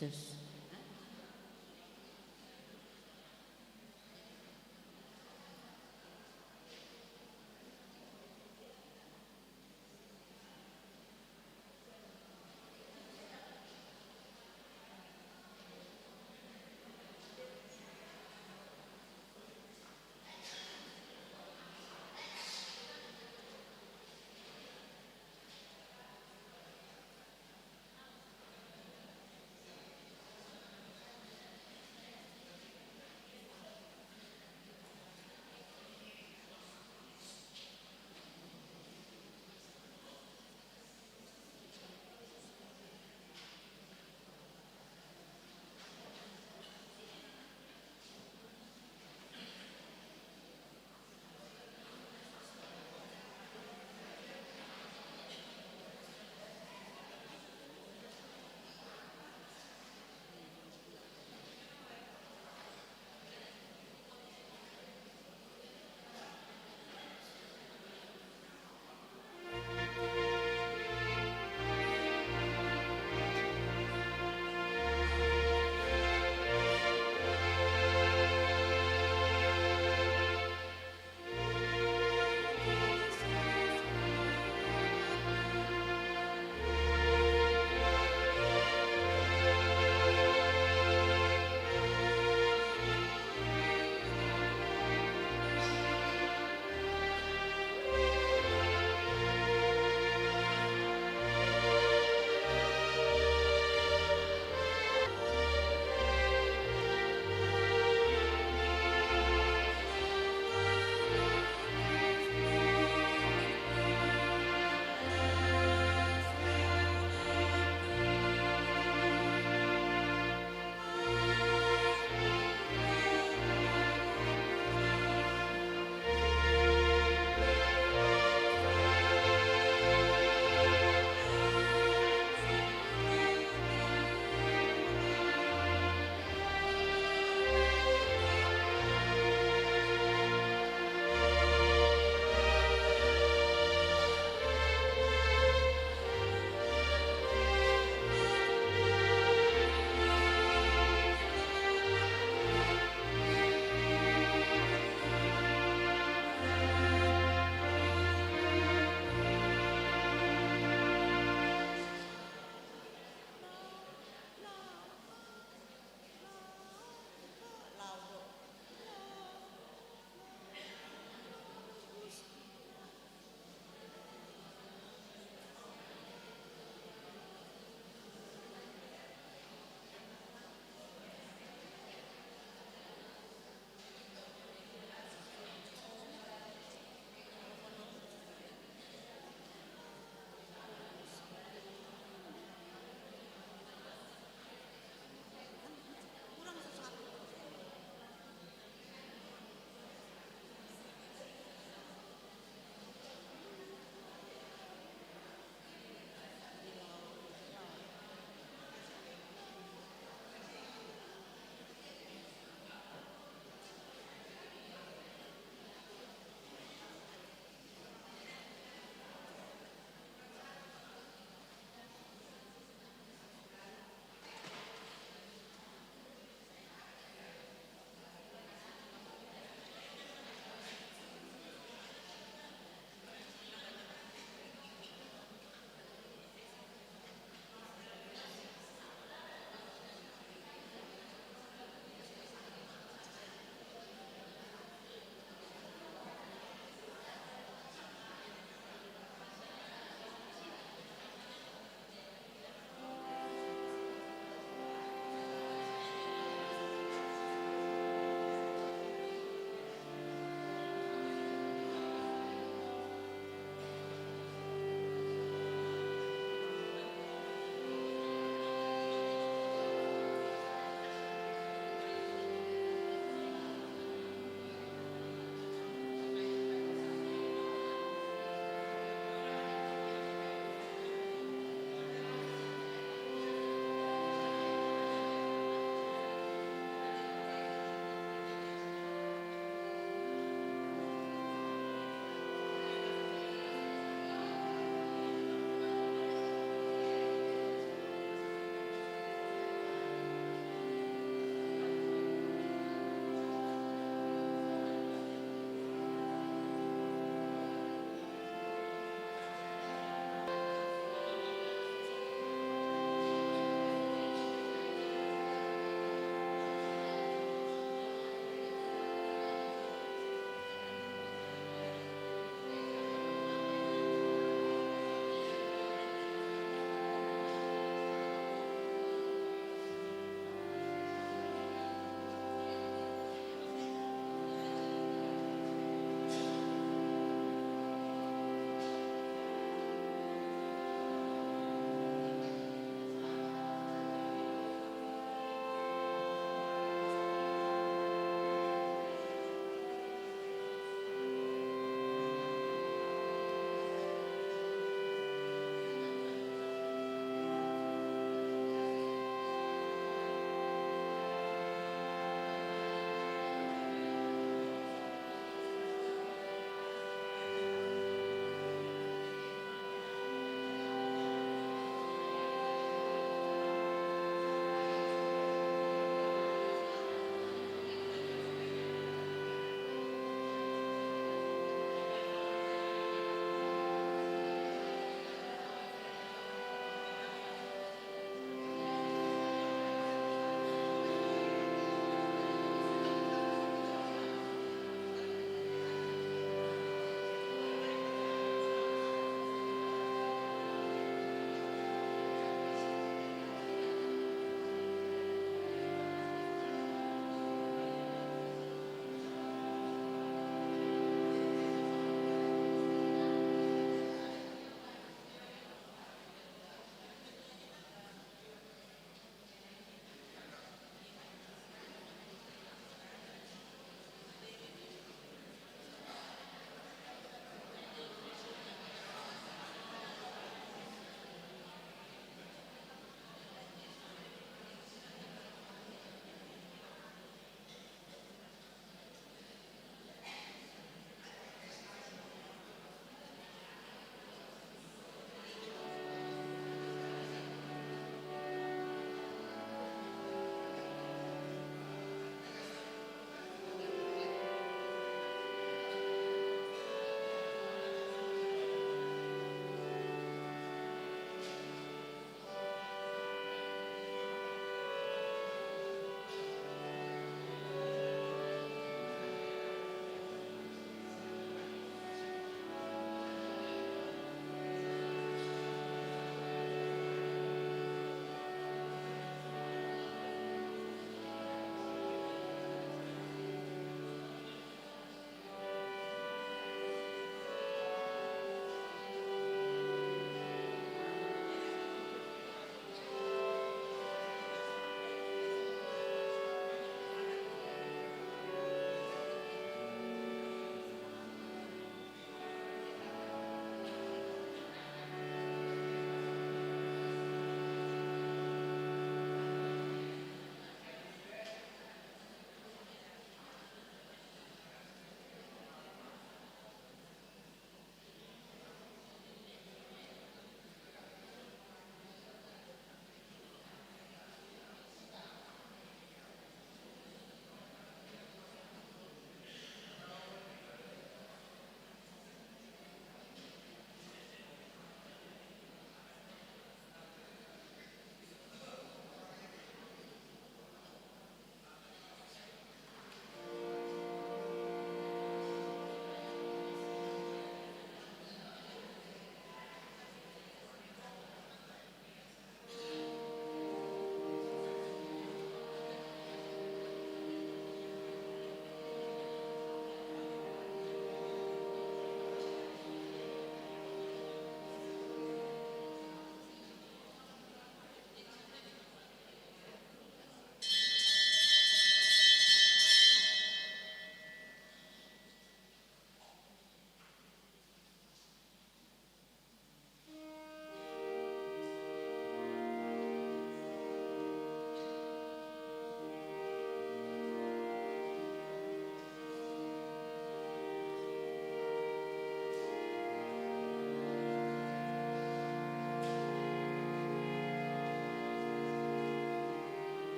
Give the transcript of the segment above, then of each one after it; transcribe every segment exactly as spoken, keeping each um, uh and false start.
Tus.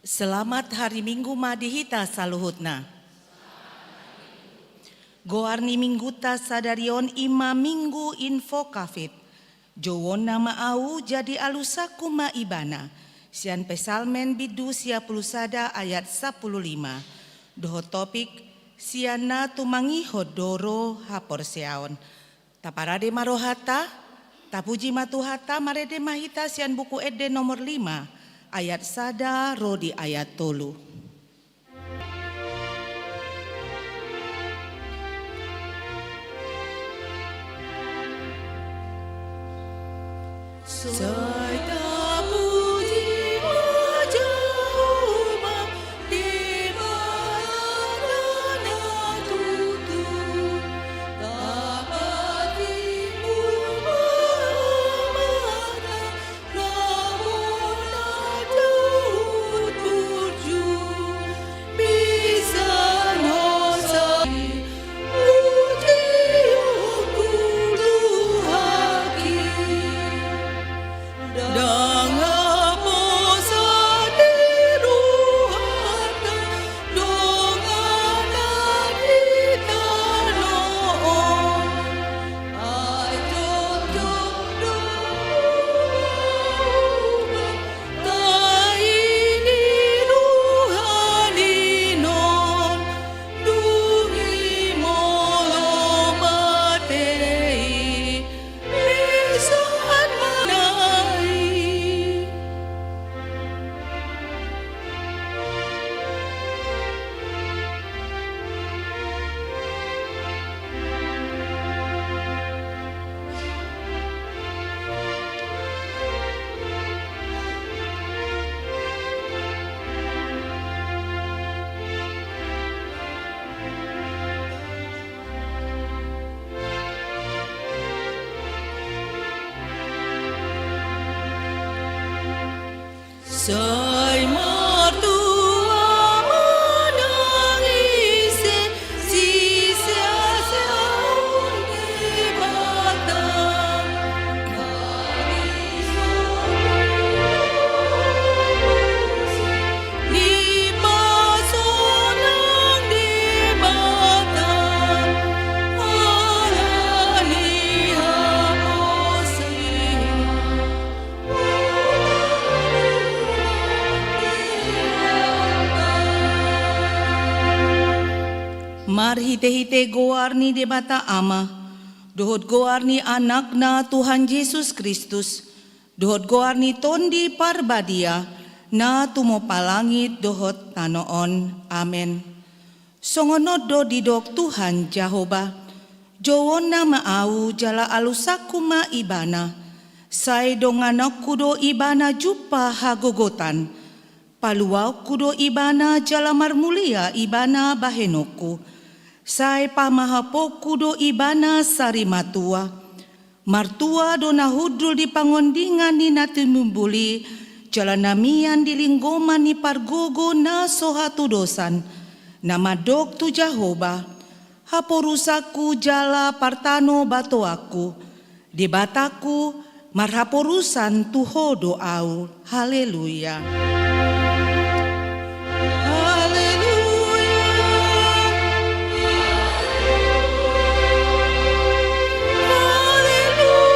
Selamat hari Minggu ma di hita saluhutna. Goar ni Mingguta sadari on i ma Minggu Invocavit. Jouonna ma ahu, jadi alusanku ma ibana. Sian Psalmen bindu sia pulu sada ayat sampulu lima. Dohot topik, sian na tumangihon do ro haporseaon. Taparade ma rohanta, tapuji ma Tuhanta. Marende ma hita sian Buku Ende nomor lima, ayat sada ro di ayat tolu. Sai tapuji ma Jahowa, Debata na tutu, tapatimbul ma amanta, na bona dohot burju. Sai martua ma nang ise sisea-seaon Debata. Dipasonang Debata ala ni haporseaon. Marhite-hite goar ni Debata Ama, dohot goar ni Anakna Tuhan Jesus Kristus, dohot goar ni Tondi Parbadia, na tumompa langit dohot tano on. Amen. Songon on do didok Tuhan Jahowa, jouonna ma ahu jala alusanku ma ibana, sai donganonku do ibana jumpa hagogotan, paluaonku do ibana jala marmulia ibana bahenonku, sai pamahaponku do ibana sarimatua. Martua do na hundul di pangondingan ni na tinimbul i, jala na mian di linggoman ni pargogo na so hatudosan, na mandok tu Jahowa, haporusanku jala partanobatoanku, Debatangku, marhaporusan tu Ho do ahu. Haleluya. Haleluya. Haleluya.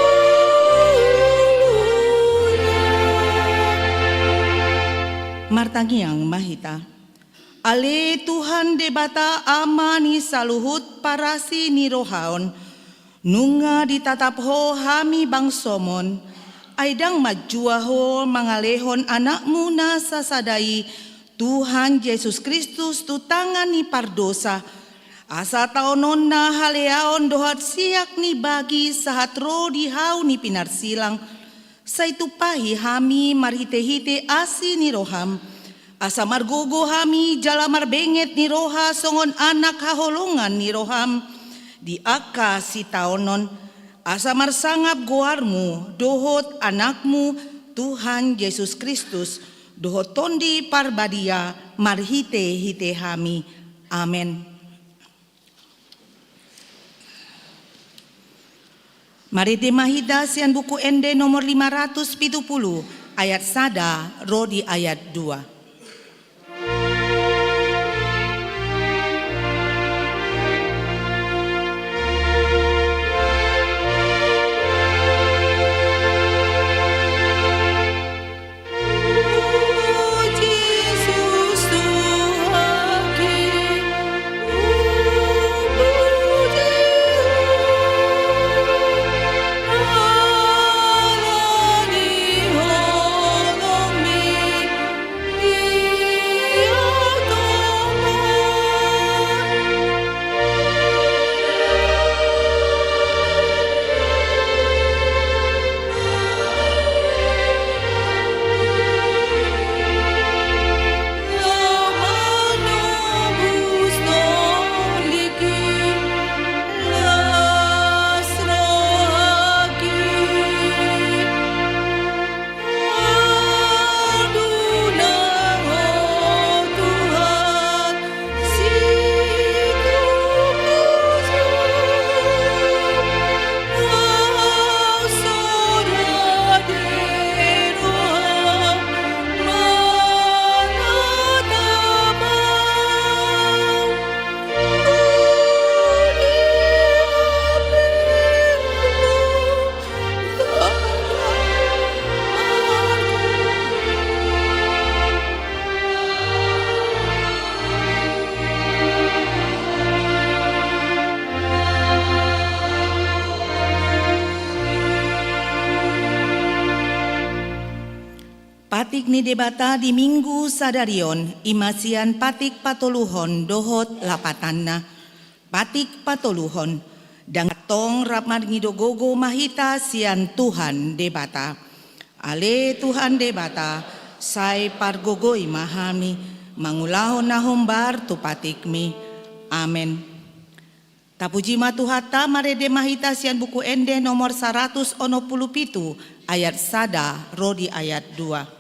Martangiang ma hita. Ale Tuhan Debata, Ama ni saluhut parasi ni roha on, nunga ditatap Ho hami bangsom on, ai ndang manjua Ho mangalehon Anakmu na sasada i, Tuhan Jesus Kristus, tu tangan ni pardosa, asa taononna haleaon dohot siak ni bagi sahat ro di hau ni pinarsilang, sai tumpahi hami marhite-hite asi ni roham, asa margogo hami jala marbenget ni roha songon anak haholongan ni roham di angka sitaonon, asa marsangap goarmu dohot Anakmu Tuhan Jesus Kristus, dohot Tondi Parbadia marhite-hite hami. Amen. Marende ma hita sian Buku Ende nomor lima ratus pitu pulu, ayat sada ro di ayat dua. Patik ni Debata di Minggu sadari on, i ma sian patik patoluhon dohot lapatanna. Patik patoluhon. Ndang tong rap marngido gogo ma hita sian Tuhan Debata. Ale Tuhan Debata, sai pargogoi ma hami, mangulahon na hombar tu patikmi. Amen. Tapuji ma Tuhanta, marende ma hita sian Buku Ende nomor saratus onom pulu pitu, ayat sada ro di ayat dua.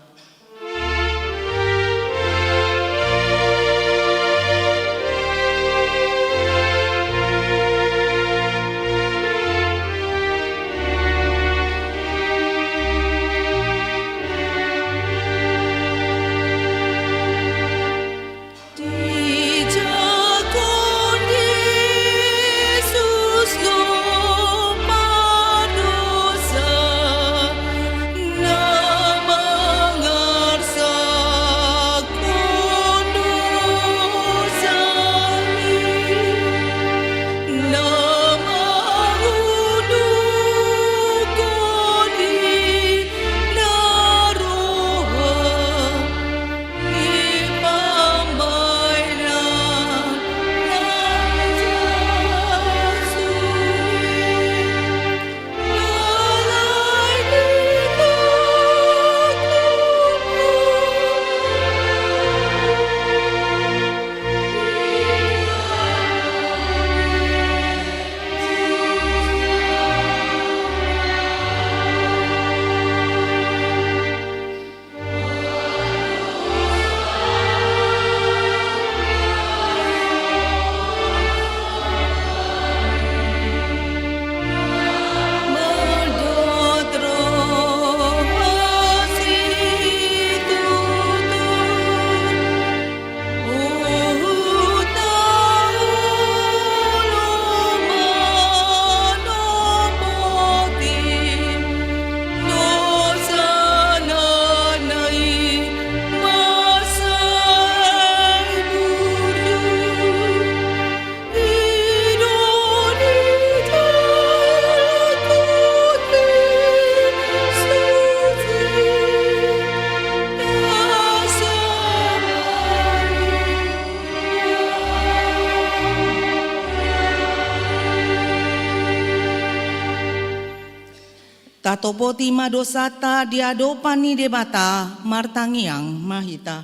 Tatopoti ma dosanta di adopan ni Debata, martangiang ma hita.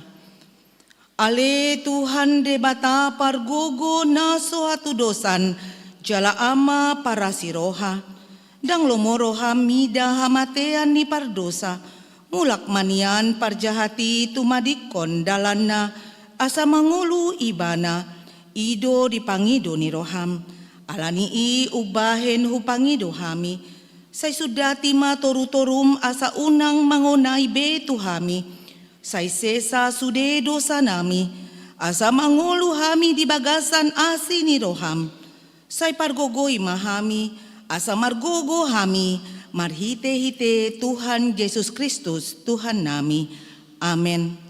Ale Tuhan Debata pargogo na so hatudosan, jala Ama parasi roha. Ndang lomo roham mida hamatean ni pardosa, mulak ma nian parjahat i tumadingkon dalanna, asa mangolu ibana, i do di pangido ni roham. Ala ni i umbahen hupangido hami, sai sundati ma torutorum asa unang mangonai be tu hami, sai sesa sude dosanami, asa mangolu hami di bagasan asi ni roham. Sai pargogoi ma hami, asa margogo hami, marhitehite Tuhan Jesus Kristus, Tuhannami. Amen.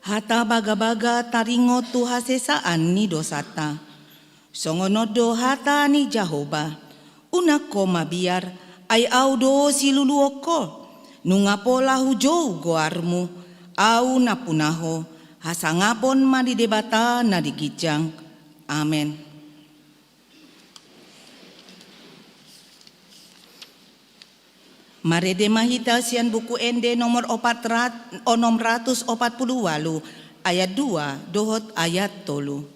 Hata bagabaga taringot tu hasesaan ni dosanta. Songon on do hata ni Jahowa: Unang ho mabiar, Ai Ahu do siluluon ho, nunga pola hujou goarmu, Ahu nampuna ho. Hasangapon ma di Debata na di ginjang. Amen. Marende ma hita sian Buku Ende nomor opat rat-, onom ratus opat pulu ualu, ayat dua dohot ayat tolu.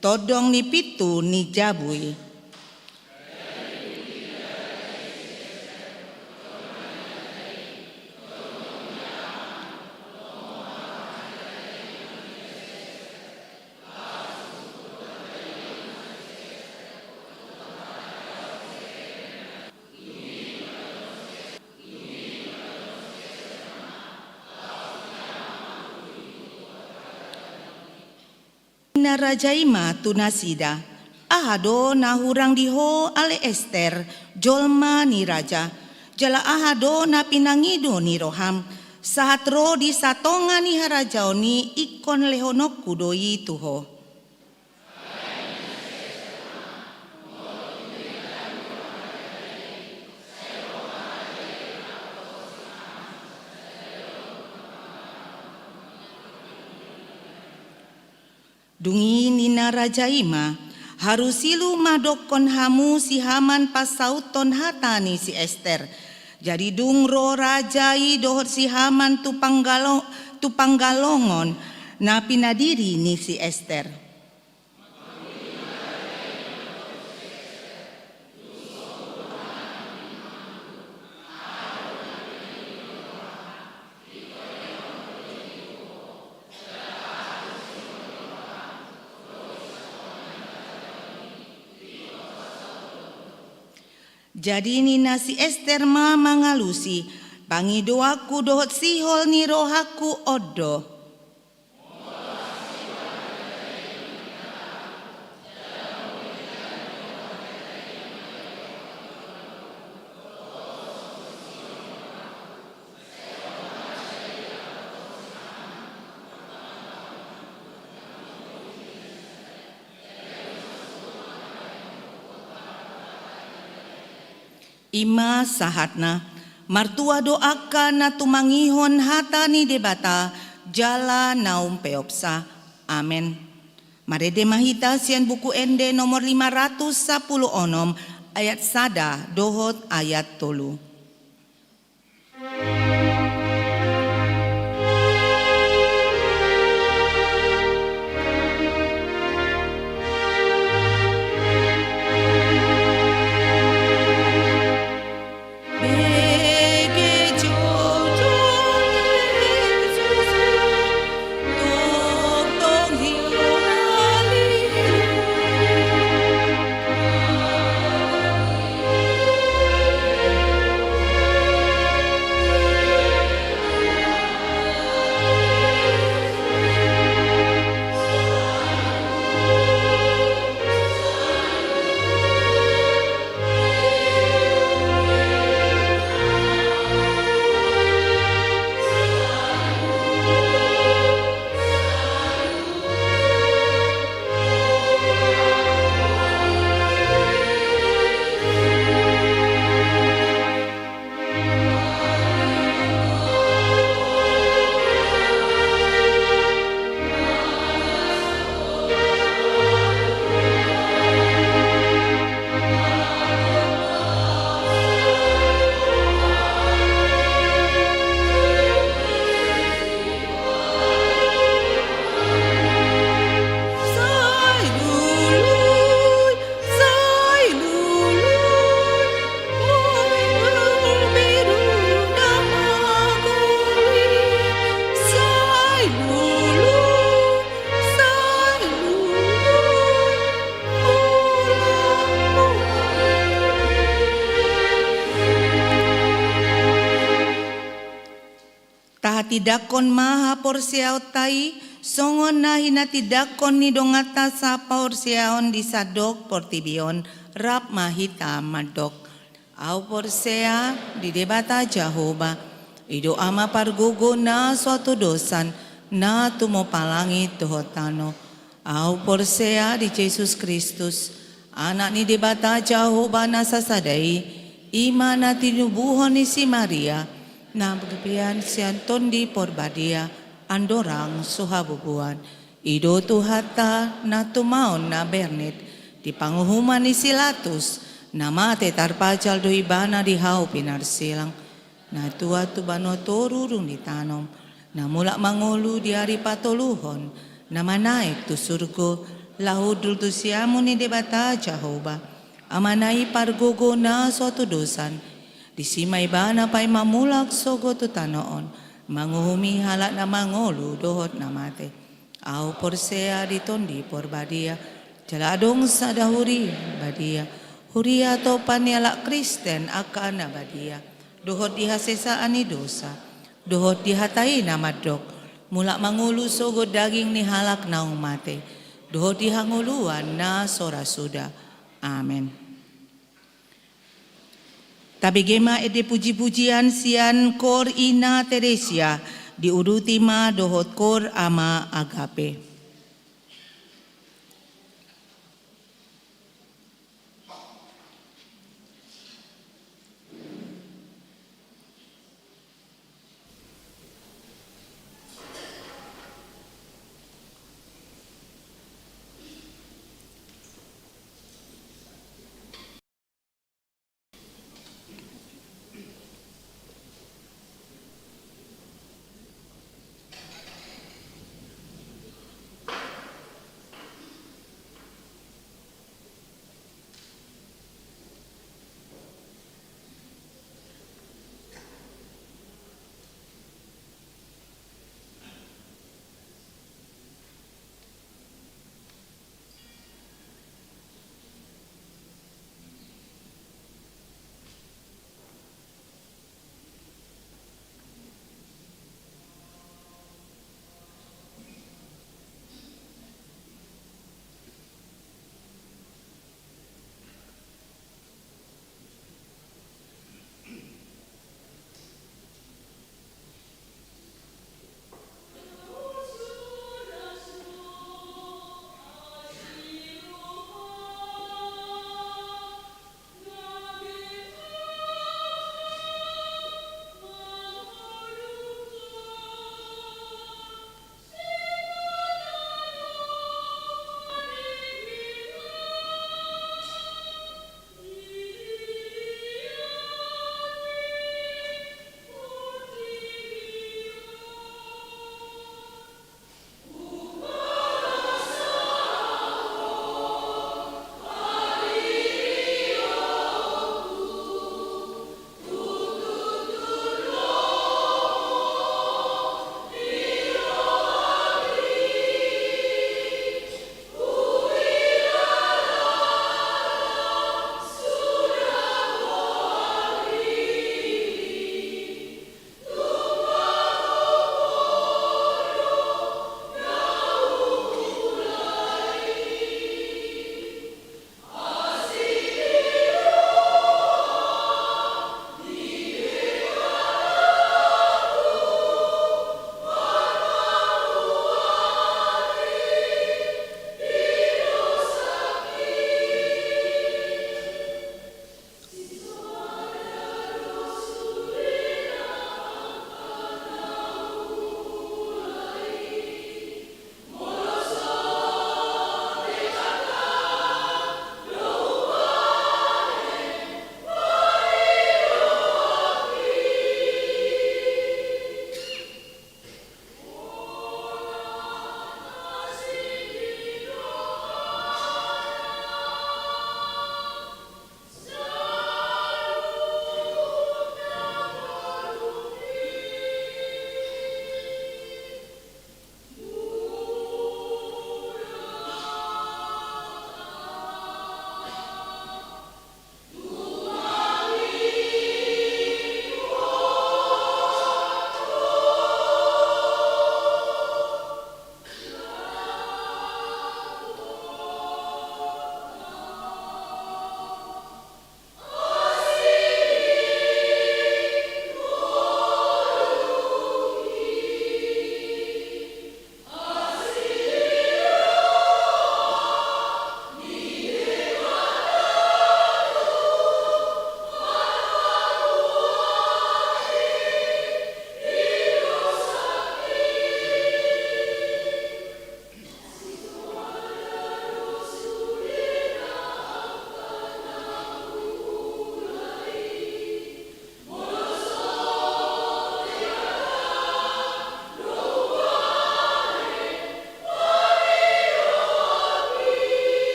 Tondong ni pintu ni jabu i. Ninna raja i ma tu nasida: Aha do na hurang di ho, ale Ester, jolma ni raja? Jala aha do na pinangido ni roham? Sahat ro di satonga ni harajaon i, ingkon lehononku do i tu ho. Dung i ninna raja i ma: Harusi lu ma dokkon hamu si Haman pansauthon hata ni si Ester. Jadi dung ro raja i dohot si Haman tu panggalo-, tu panggalongon na pinadiri ni si Ester. Jadi ninna si Ester ma mangalusi: Pangidoanku dohot sihol ni rohangku on do. I ma sahatna. Martua do angka na tumangihon hata ni Debata jala na umpeopsa. Amen. Marende ma hita sian Buku Ende nomor lima ratus sampulu onom, ayat sada dohot ayat tolu. Tindanghon ma haporseaonta i songon na hinatindanghon ni donganta saporseaon di sandok portibi on. Rap ma hita mandok: Ahu porsea di Debata Jahowa, i do Ama pargogo na so hatodosan, na tumompa langit dohot tano. Ahu porsea di Jesus Kristus, Anak ni Debata Jahowa na sasada i, i ma na tinubuhon ni si Maria, na gabean sian Tondi Porbadia, andorang so habubuan. I do Tuhanta na tumaon na bernit di panguhuman ni si Latus, na mate tarpajal do ibana di hau pinarsilang, na tuat tu banua toru dung ditanom, na mulak mangolu di ari patoluhon, na manaek tu surgo, laho hundul tu siamun ni Debata Jahowa, Amana i pargogo na so hatodosan. Disi ma ibana paima mulak sogot tu tano on, manguhumi halak na mangolu dohot na mate. Ahu porsea di Tondi Porbadia, jala adong sada huria badia, huria tompa ni halak Kristen angka na badia, dohot di hasesaan ni dosa, dohot di hata i na mandok: Mulak mangolu sogot daging ni halak naung mate, dohot di hangoluan na so ra suda. Amen. Tabege ma ende pujipujian sian Kor Ina Teresia, diuduti ma dohot Kor Ama Agape.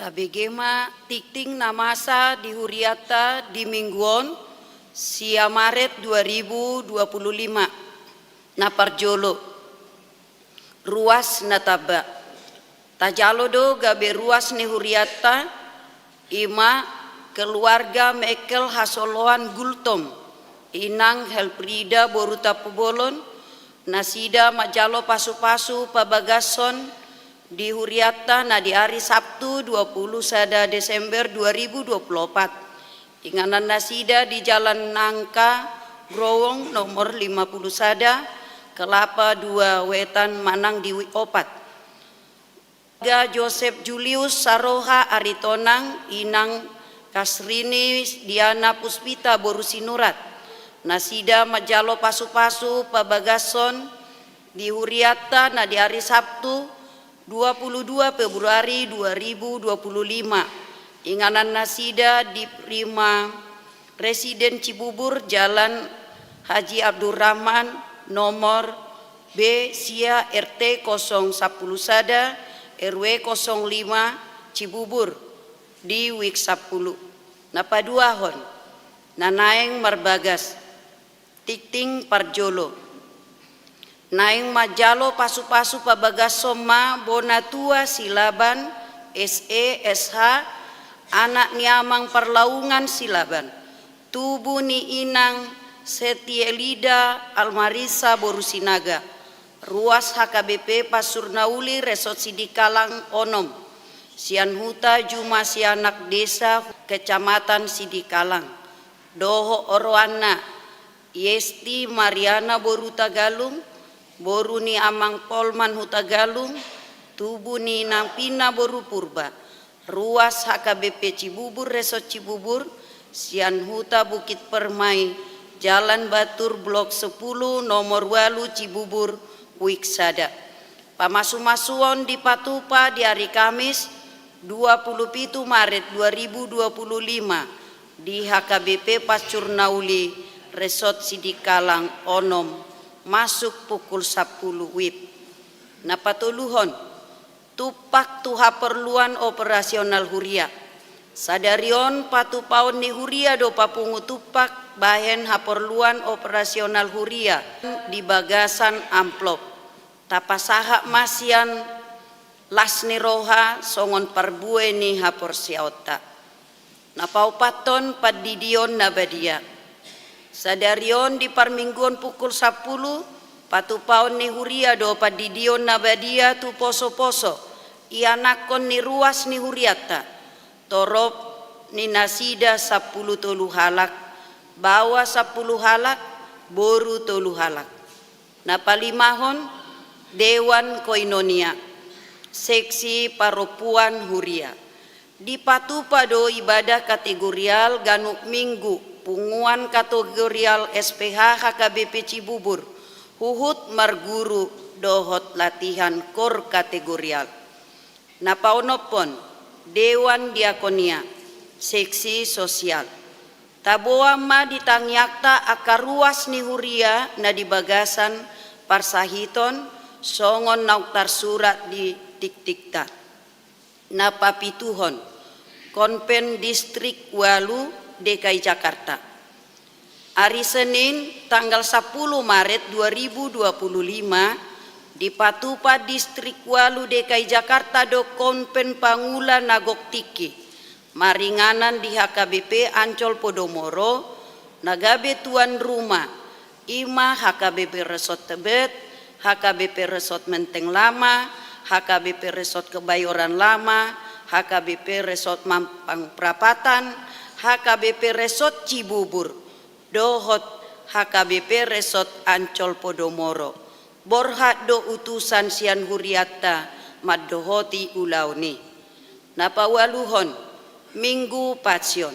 Tabege ma tingting na masa di hurianta di minggu on, sia Maret dua ribu dua puluh lima. Na parjolo, ruas na tamba. Tajalo do gabe ruas ni hurianta, i ma keluarga Mengkel Hasoloan Gultom, inang Helfrida boru Tampubolon, nasida manjalo pasupasu pabagashon di hurianta na di ari Sabtu dua puluh sada Desember dua ribu dua puluh opat. Inganan nasida di Jalan Nangka, Growong, nomor lima puluh sada, Kelapa dua Wetan, manang di Wik opat. Keluarga Josep Julius Saroha Aritonang, inang Kasrini Diana Puspita boru Sinurat. Nasida manjalo pasupasu pabagashon di hurianta na di ari Sabtu dua puluh dua Februari dua ribu dua puluh lima. Inganan nasida di Prima Residen Cibubur, Jalan Haji Abdurrahman, nomor B sia, R T kosong sampulu sada, R W kosong lima, Cibubur, di Wik sampulu. Na paduahon, na naeng marbagas. Tingting parjolo. Naeng manjalo pasupasu pabagashon ma bona tua Silaban, S E, S H, anak ni amang Parlaungan Silaban, tubu ni inang Setielida Almarisa boru Sinaga, ruas H K B P Pasur Nauli, Resort Sidikalang onom, sian huta Juma Sianak, desa, kecamatan Sidikalang, dohot oroanna, Yesti Mariana boru Hutagalung, boru ni amang Polman Hutagalung, tubu ni inang Pina boru Purba, ruas H K B P Cibubur, Resort Cibubur, sian huta Bukit Permai, Jalan Batur, Blok sepuluh, nomor ualu, Cibubur, Wik sada. Pamasumasuon dipatupa di ari Kamis, dua puluh pitu Maret dua ribu dua puluh lima, di H K B P Pasur Nauli, Resort Sidikalang onom, masuk pukul sampulu W I B. Na patoluhon, tumpak tu haporluan operasional huria. Sadari on patupaon ni huria do papungu tumpak bahen haporluan operasional huria di bagasan amplop. Tapasahat ma sian las ni roha songon parbue ni haporseaonta. Na paopathon, pandidion na badia. Sadari on di parmingguon pukul sampulu, patupaon ni huria do pandidion na badia tu posoposo ianakhon ni ruas ni hurianta, torop ni nasida sampulu tolu halak, baoa sampulu halak, boru tolu halak. Na palimahon, Dewan Koinonia, seksi parompuan huria. Dipatupa do ibadah kategorial ganup minggu punguan kategorial S P H H K B P Cibubur, huhut marguru dohot latihan kor kategorial. Na paonomhon, Dewan Diakonia, seksi sosial. Taboan ma di tangiangta angka ruas ni huria na di bagasan parsahiton songon naung tarsurat di tingtingta. Na papituhon, Konven Distrik ualu D K I Jakarta. Ari Senin, tanggal sampulu Maret dua ribu dua puluh lima, dipatupa Distrik ualu D K I Jakarta do konven pangula na gok tingki, maringanan di H K B P Ancol Podomoro, na gabe tuan rumah, i ma H K B P Resort Tebet, H K B P Resort Menteng Lama, H K B P Resort Kebayoran Lama, H K B P Resort Mampang Prapatan, H K B P Resort Cibubur, dohot H K B P Resort Ancol Podomoro. Borhat do utusan sian hurianta mandohoti ulaon i. Na paualuhon, Minggu Passion.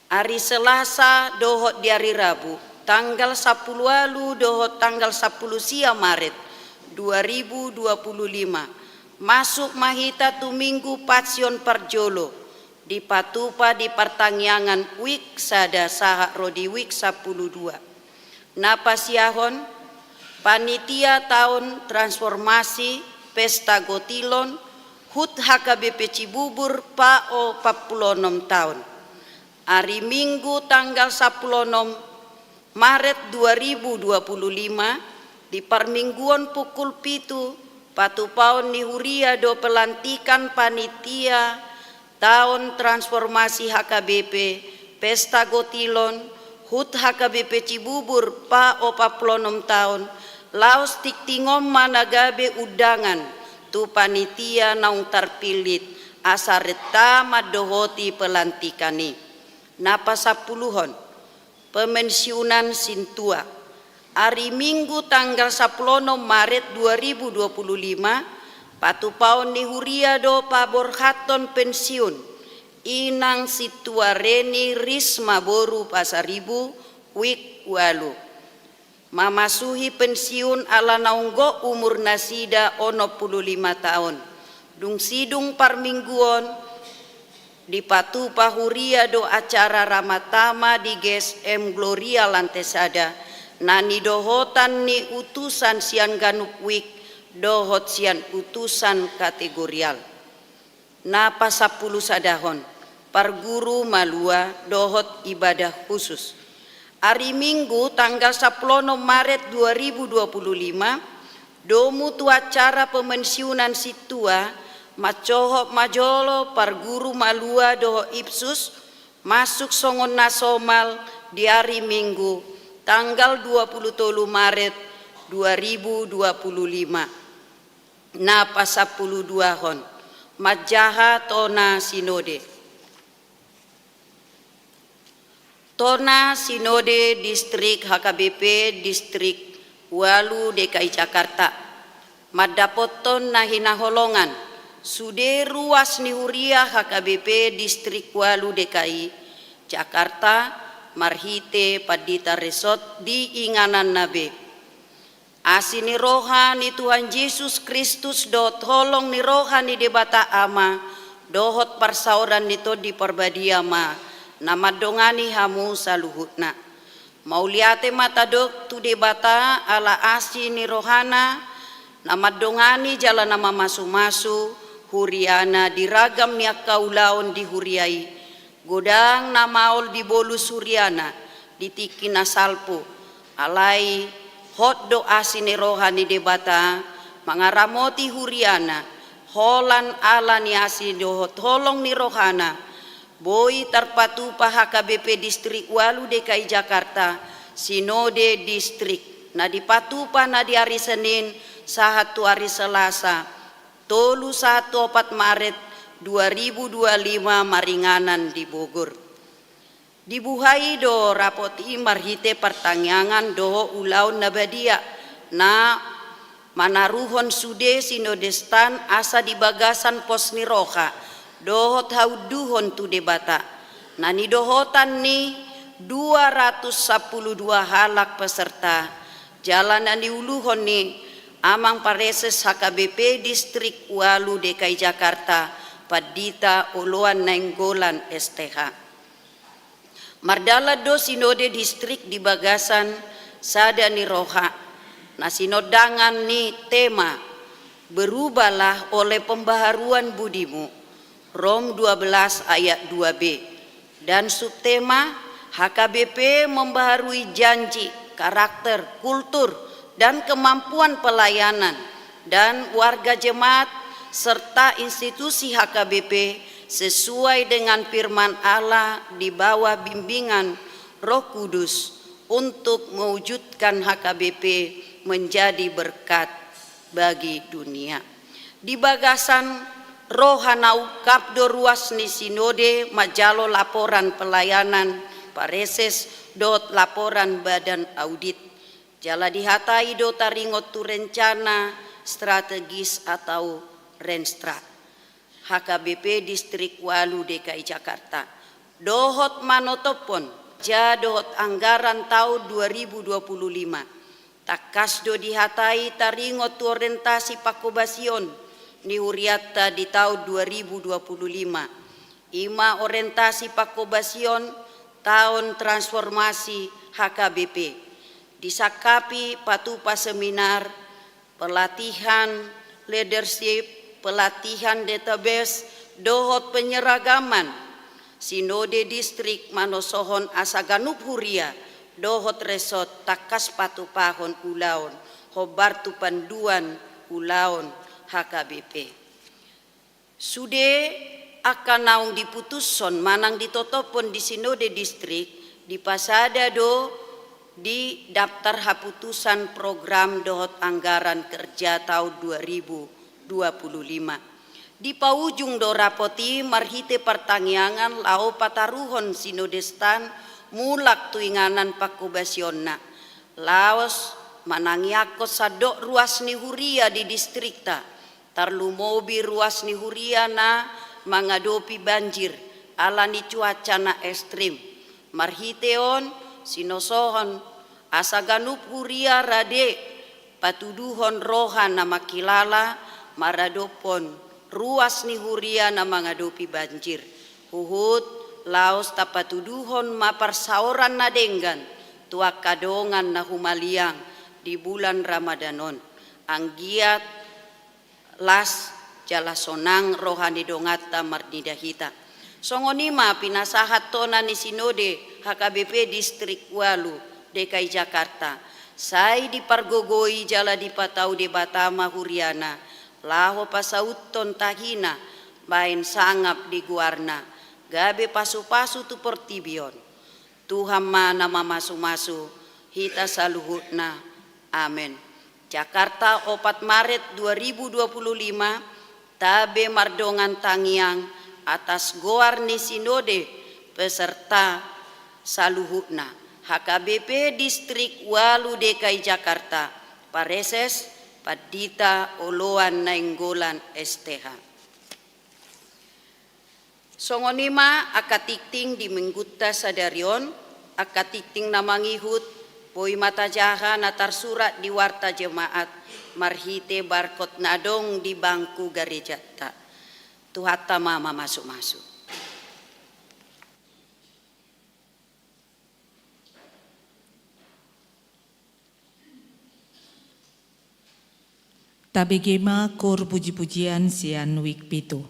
Ari Selasa dohot di ari Rabu, tanggal sampulu ualu dohot tanggal sampulu sia Maret dua ribu dua puluh lima, masuk ma hita tu Minggu Passion parjolo, dipatupa di partangiangan wik sada sahat ro di wik sampulu dua. Na pasiahon, panitia taon transformasi pesta gotilon HUT H K B P Cibubur paopat pulu onom taon. Ari Minggu tanggal sampulu onom Maret dua ribu dua pulu lima, di parmingguon pukul pitu, patupaon ni huria do pelantikan panitia taon transformasi H K B P Pesta Gotilon, HUT H K B P Cibubur paopat pulu onom taon, laos tingting on ma na gabe undangan tu panitia naung tarpillit asa renta mandohoti pelantikan i. Na pasampuluhon, pemensiunan sintua. Ari Minggu tanggal sampulu onom Maret dua ribu dua pulu lima, patupaon ni huria do paborhathon pensiun Inang Sintua Reni Risma boru Pasaribu, wijk ualu. Mamasuhi pensiun ala naung gok umur nasida onom pulu lima taon. Dung sidung parmingguon, dipatupa huria do acara ramatama di G S M Gloria Lantai Sada, na nidohotan ni utusan sian ganup wijk dohot sian utusan kategorial. Na pasampulu sadahon, parguru malua dohot ibadah khusus. Ari Minggu tanggal sampulu onom Maret dua ribu dua pulu lima, domu tu acara pemensiunan sintua, mansohot ma jolo parguru malua dohot ipsus, masuk songon na somal di ari Minggu tanggal dua pulu tolu Maret dua ribu dua pulu lima. Na pasampulu duahon, manjaha tona sinode. Tona sinode distrik H K B P distrik ualu D K I Jakarta. Mandapothon na hinaholongan sude ruas ni huria H K B P distrik ualu D K I Jakarta marhite pandita resort di ingananna be. Asi ni roha ni Tuhan Jesus Kristus dohot holong ni roha ni Debata Ama dohot parsaoran ni Tondi Parbadia ma na mandongani hamu saluhutna. Mauliate ma tadok tu Debata ala asi ni rohana na mandongani jala na mamasumasu huriana di ragam ni angka ulaon di huria i. Godang na maol dibolus huriana di tingki na salpu. Alai hot do asi ni roha ni Debata mangaramoti huriana, holan ala ni asi dohot holong ni rohana, boi tarpatupa H K B P distrik ualu D K I Jakarta, sinode distrik, na dipatupa na di ari Senin sahat tu ari Selasa, tolu sahat tu opat Maret dua ribu dua lima maringanan di Bogor. Dibuhai do rapot i marhite partangiangan dohot ulaon na badia, na manaruhon sude sinodestan asa di bagasan pos ni roha dohot haunduhon tu Debata. Na nidohotan ni dua ratus sampulu dua halak peserta, jala na niuluhon ni Amang Pareses H K B P Distrik ualu D K I Jakarta, Pandita Oloan Nainggolan S T H. Mardalan do sinode distrik di bagasan sada ni roha, na sinondangan ni tema, "Berubahlah oleh pembaharuan budimu," Rom dua belas ayat dua b, dan subtema, "H K B P membaharui janji, karakter, kultur, dan kemampuan pelayanan, dan warga jemaat serta institusi H K B P sesuai dengan firman Allah di bawah bimbingan Roh Kudus untuk mewujudkan H K B P menjadi berkat bagi dunia." Di bagasan roha na ungkap do ruas ni sinode manjalo laporan pelayanan pareses dohot laporan badan audit. Jala dihatai do taringot tu rencana strategis atau Renstra H K B P Distrik ualu D K I Jakarta, dohot manotophon ja dohot anggaran taon dua ribu dua pulu lima. Tangkas do dihatai taringot tu orientasi pangkobasion ni hurianta di taon dua ribu dua pulu lima. I ma orientasi pangkobasion taon transformasi H K B P. Disangkapi patupa seminar, pelatihan, leadership, pelatihan database dohot penyeragaman sinode distrik manosohon asa ganup huria dohot resort tangkas patupahon ulaon hombar tu panduan ulaon H K B P. Sude angka naung diputushon manang ditotophon di sinode distrik dipasada do di daftar haputusan program dohot anggaran kerja taon dua ribu dua puluh lima. Dipaujung do rapot i marhite partangiangan laho pataruhon sinode stan mulak tu inganan panghobasionna. Laos manangiangkon sandok ruas ni huria di distrikta, tarlumobi ruas ni huria na mangadopi banjir ala ni cuaca na ekstrim. Marhite on sinosohon asa ganup huria rade patuduhon roha na mangkilala maradophon ruas ni huria na mangadopi banjir. Huhut laos tapatuduhon ma parsaoran na denggan tu angka dongan na humaliang di bulan Ramadan on. Anggiat las jala sonang roha ni donganta marnida hita. Songon i ma pinasahat tona ni sinode H K B P Distrik Ualu D K I Jakarta. Sai dipargogoi jala dipatau Debata ma huriana laho pasauthon tahina baen sangap di goarna gabe pasupasu tu portibi on. Tuhan ma na mamasumasu hita saluhutna. Amen. Jakarta, opat Maret dua ribu dua puluh lima. Tabe mardongan tangiang atas goar ni sinode peserta saluhutna. H K B P Distrik Ualu D K I Jakarta, Pareses Pandita Oloan Nainggolan S T H. Songon i ma angka tingting di minggunta sadari on. Angka tingting na mangihut boi ma tajaha na tarsurat di warta jemaat marhite barkot na adong di bangku garejanta. Tuhanta ma mamasumasu. Tabege ma kor pujipujian sian wijk pitu.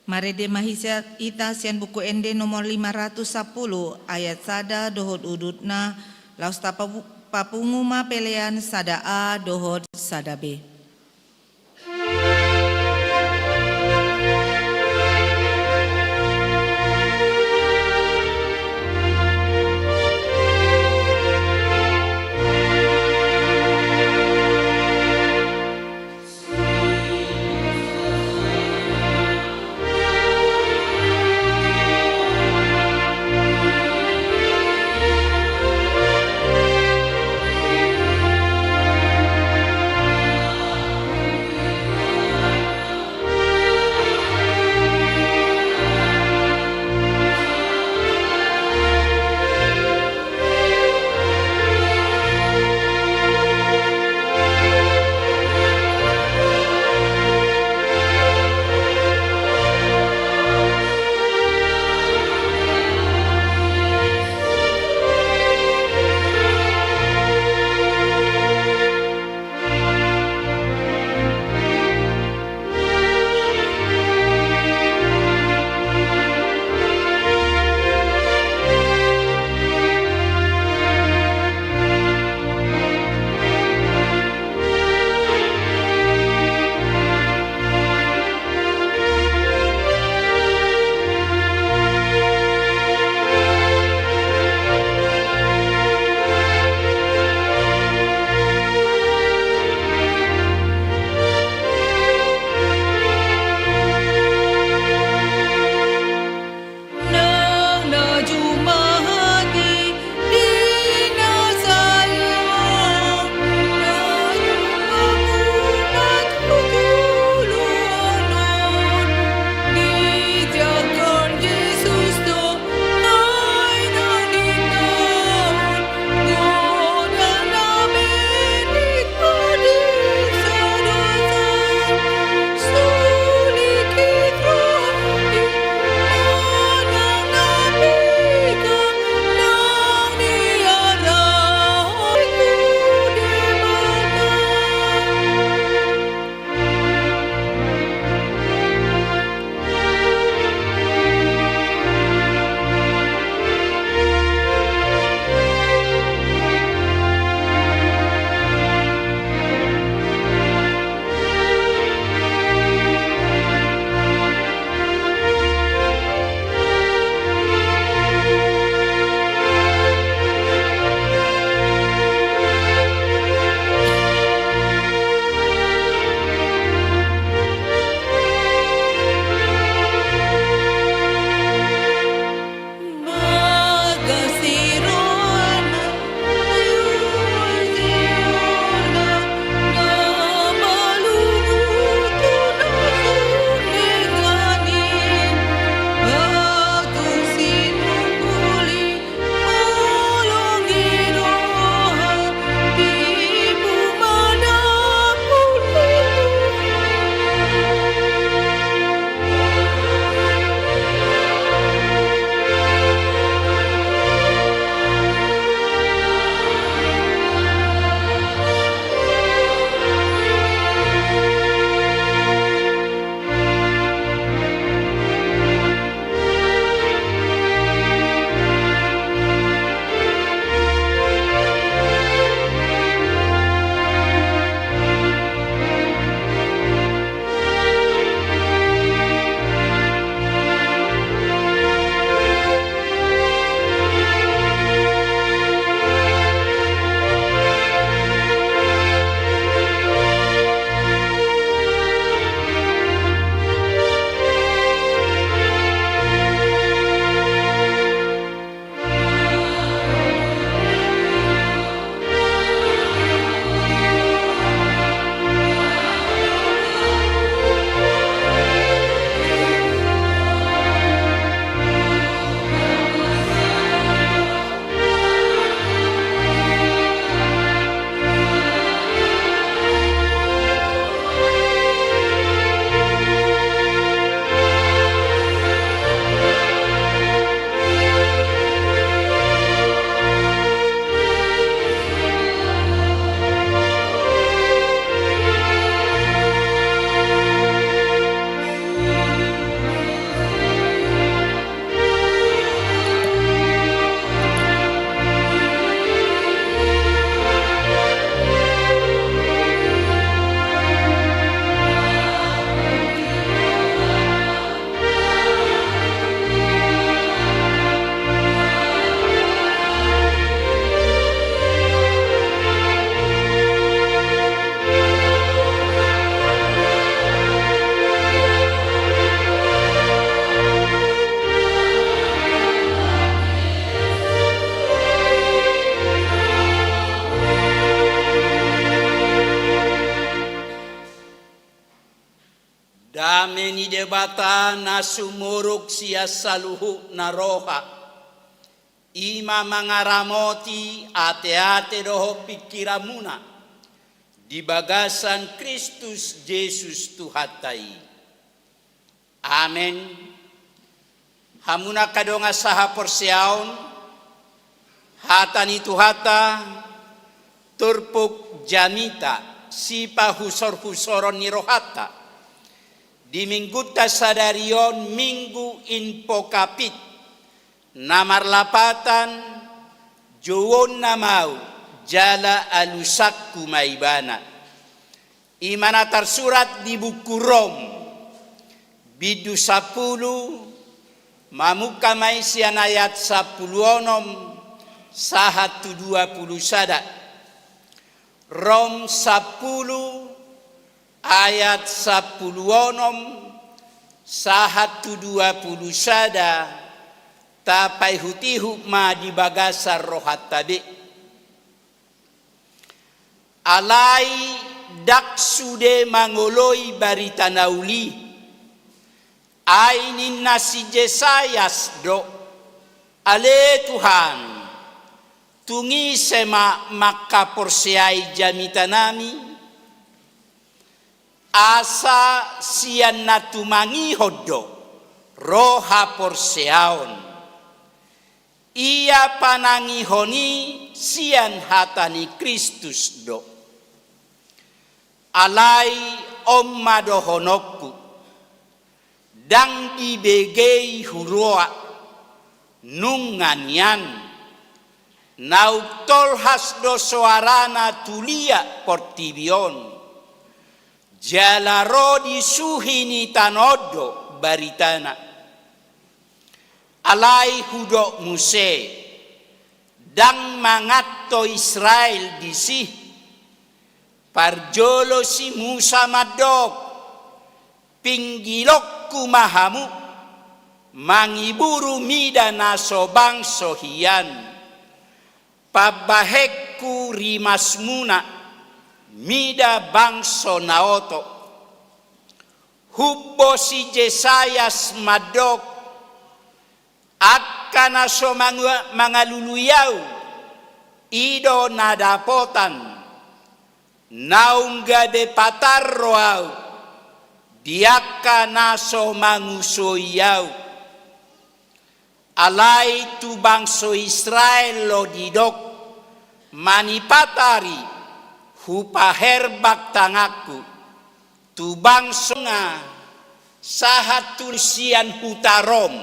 Marende ma hita sian Buku Ende nomor lima ratus sampulu, ayat sada dohot udutna, laos tapapu-, papungu ma pelean sada A dohot sada B. Debata na sumurung sian saluhutna roha, i ma mangaramoti ateate dohot pingkiranmuna di bagasan Kristus Jesus Tuhanta i. Amen. Hamu angka dongan sahaporseaon, hata ni Tuhanta turpuk jamita, sipahusorhusoron ni rohanta di Minggunta sadari on, Minggu Invocavit, na marlapatan: Jouonna ma Ahu, jala alusanku ma Ibana. I ma na tarsurat di buku Rom, bindu sampulu, mamungka ma i sian ayat sampulu onom sahat tu dua pulu sada. Rom sampulu, ayat sampulu onom sahat tu dua pulu sada, tapaihutihut ma di bagasan rohanta be. Alai ndang sude mangoloi barita na uli. Ai ninna si Jesayas do: Ale Tuhan, tung ise ma mangkaporseai jamitanami? Asa sian na tumangihon do ro haporseaon. Ia panangihon i sian hata ni Kristus do. Alai on ma dohononku: Ndang dibege i huroa, nunga nian. Naung tolhas do soarana tu liat portibi on, jala ro di suhi ni tano on do baritana. Alai hudok muse, ndang manganto Israel disi. Parjolo si Musa mandok: Pinggilonku ma hamu, mangiburu mida na so bangso hian. Pambahenku rimasmuna, mida bangso na oto. Humbo si Jesayas mandok: Angka na so mangu-, mangalului ahu, i do na dapotan. Naung gabe patar do ahu di angka na so mangusoi ahu. Alai tu bangso Israel do didok: Manipat ari hupaherbang tanganku tu bangso nga sahat tu sian huta Rom.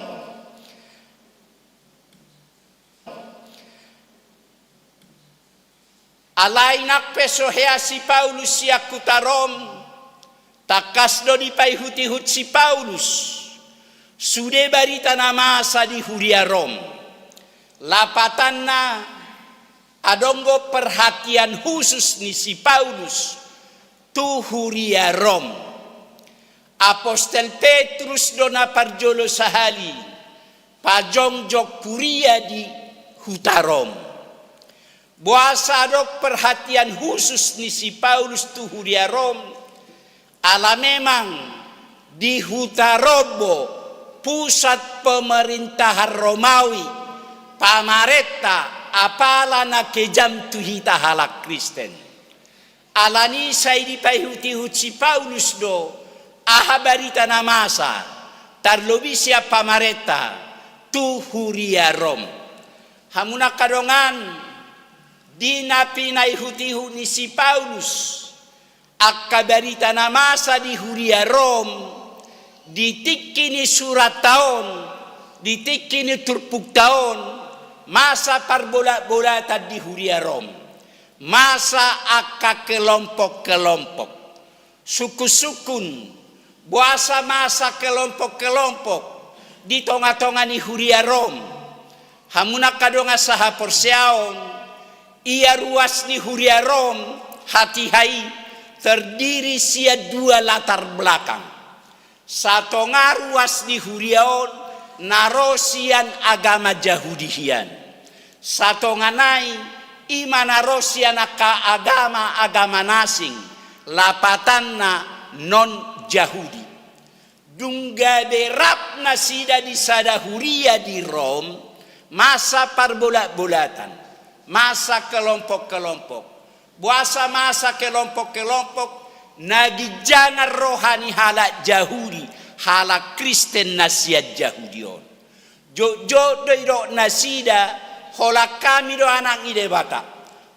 Alai nang pe so hea si Paulus sian huta Rom, tangkas do dipaihutihut si Paulus sude barita na masa di huria Rom. Lapatanna, adong do perhatian khusus ni si Paulus tu huria Rom. Apostel Petrus do na parjolo sahali pajongjong huria di huta Rom. Boasa adong perhatian khusus ni si Paulus tu huria Rom? Ala memang di huta Rom do pusat pemerintahan Romawi, pamarenta, apala na kejam tu hita halak Kristen. Alani i sai dipaihutihut si Paulus do aha barita na masa, tarlobi sian pamarenta, tu huria Rom. Hamu angka dongan, di na pinaihutihut ni si Paulus angka barita na masa di huria Rom, di tingki ni suratta on, di tingki ni turpukta on, masa parbolatbolatan di huria Rom. Masa angka kelompok-kelompok, sungkunsungkun, boasa masa kelompok-kelompok di tongatonga ni huria Rom. Hamu angka dongan sahaporseaon, ia ruas ni huria Rom hatiha i terdiri sian dua latar belakang. Satonga ruas ni huria on na ro sian agama Jahudi hian. Satonga nai i ma na ro sian angka agama-agama na asing, lapatanna non-Jahudi. Dung gabe rap nasida di sada huria di Rom, masa parbolatbolatan, masa kelompok-kelompok, boasa masa kelompok-kelompok, na ginjangan roha ni halak Jahudi, halak Kristen na sian Jahudi on. Jotjot do didok nasida, holan hami do anak ni Debata,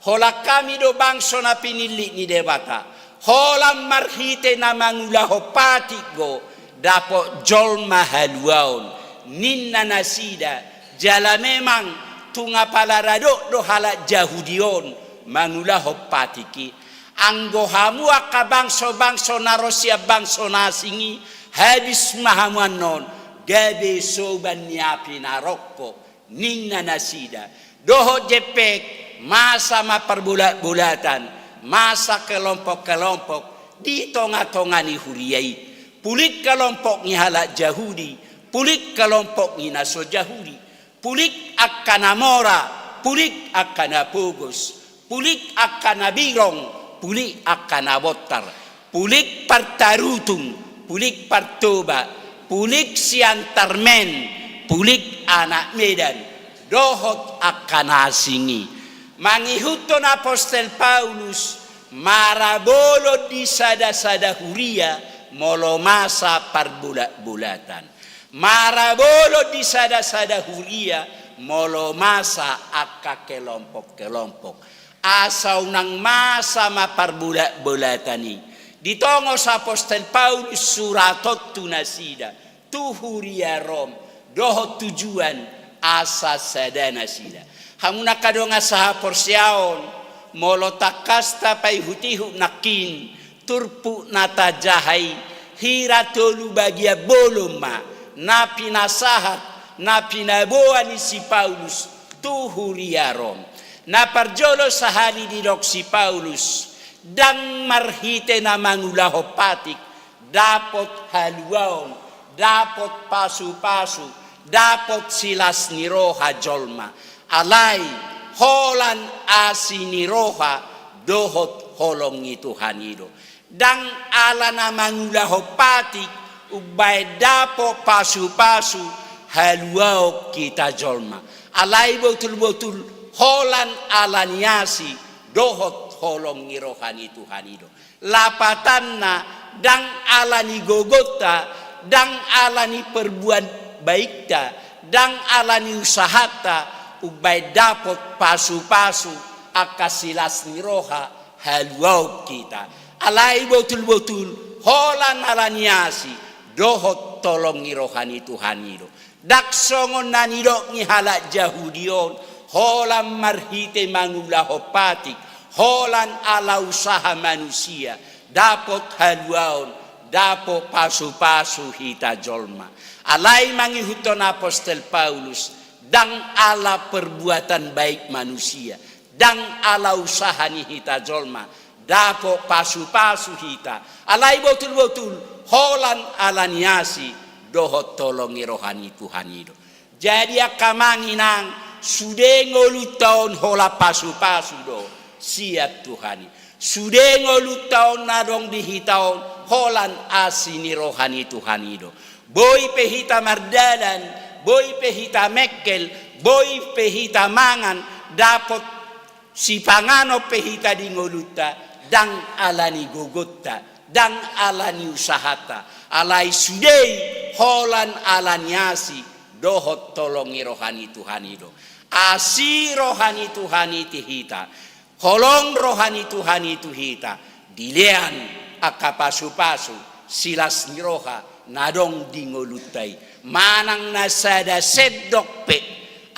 holan hami do bangso na pinillit ni Debata, holan marhite na mangulahon patik do dapot jolma haluaon, ninna nasida. Jala memang tung apala ra dok do halak Jahudi on mangulahon patik i. Anggo hamu angka bangso-bangso na ro sian bangso na asing i, habis ma hamu annon, gabe soban ni api na rongkop, ninna nasida. Dohot jempek, masa ma parbolatbolatan, masa kelompok-kelompok di tongatonga ni huria i. Pulik kelompok ni halak Jahudi, pulik kelompok ni na so Jahudi. Pulik angka na mora, pulik angka na pogos, pulik angka na birong, pulik angka na bontar, pulik partarutung, pulik partoba, pulik siantar men, pulik anak Medan, dohot angka na asing i. Mangihuthon apostel Paulus, marabolon di sadasada huria molo masa parbolatbolatan. Marabolon di sadasada huria molo masa angka kelompok-kelompok. Asa unang masa ma parbolatbolatan i. Ditongos apostel Paulus surat on tu nasida, tu huria Rom, dohot tujuan asa sada nasida. Hamu angka dongan sahaporseaon, molo tangkas tapaihutihut nangkin, turpuk na tajaha i, hira tolu bagian bolon ma na pinasahat, na pinaboa ni si Paulus tu huria Rom. Na parjolo sahali didok si Paulus, ndang marhite na mangulahon patik dapot haluaon, dapot pasupasu, dapot silas ni roha jolma. Alai holan asi ni roha dohot holong ni Tuhan i do. Ndang ala na mangulahon patik umbaen dapot pasupasu haluaon hita jolma. Alai botulbotul holan ala ni asi dohot holong ni roha ni Tuhan i do. Lapatanna, ndang ala ni gogonta, ndang ala ni perbuatan baikta, ndang ala ni usahanta, umbaen dapot pasupasu angka silas ni roha haluaon hita. Alai botulbotul holan ala ni asi dohot holong ni roha ni Tuhan i do. Ndang songon na nidok ni halak Jahudi on, holan marhite mangulahon patik, holan ala usaha manusia, dapot haluaon, dapot pasupasu hita jolma. Alai mangihuthon apostel Paulus, ndang ala perbuatan baik manusia, ndang ala usaha ni hita jolma, dapot pasupasu hita. Alai botulbotul holan ala ni asi dohot holong ni roha ni Tuhan i do. Jadi angka amang inang, sude ngolunta on holan pasupasu do sian Tuhan i. Sude ngolunta on na adong di hita on holan asi ni roha ni Tuhan i do. Boi pe hita mardalan, boi pe hita mengkel, boi pe hita mangan, dapot sipanganon pe hita di ngolunta, ndang ala ni gogonta, ndang ala ni usahata, alai sude i holan ala ni asi dohot holong ni roha ni Tuhan i do. Asi roha ni Tuhan i tu hita, holong roha ni Tuhan i tu hita, dilean angka pasupasu silas ni roha na adong di ngolunta i. Manang na sada sendok pe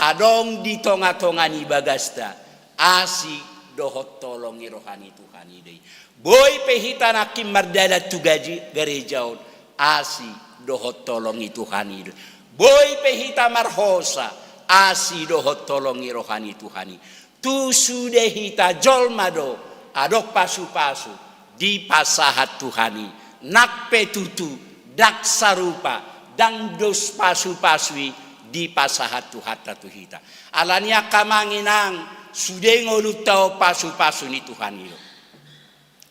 adong di tongatonga ni bagasta, asi dohot holong ni roha ni Tuhan i do i. Boi pe hita nangkin mardalan tu gaji-, gareja on, asi dohot holong ni Tuhan i do. Boi pe hita marhosa, asi dohot holong ni roha ni Tuhan i. Tu sude hita jolma do adong pasupasu dipasahat Tuhan i, nang pe tutu ndang sarupa, ndang dos pasupasu i dipasahat Tuhanta tu hita. Ala ni i angka amang inang, sude ngolunta on pasupasu ni Tuhan i do.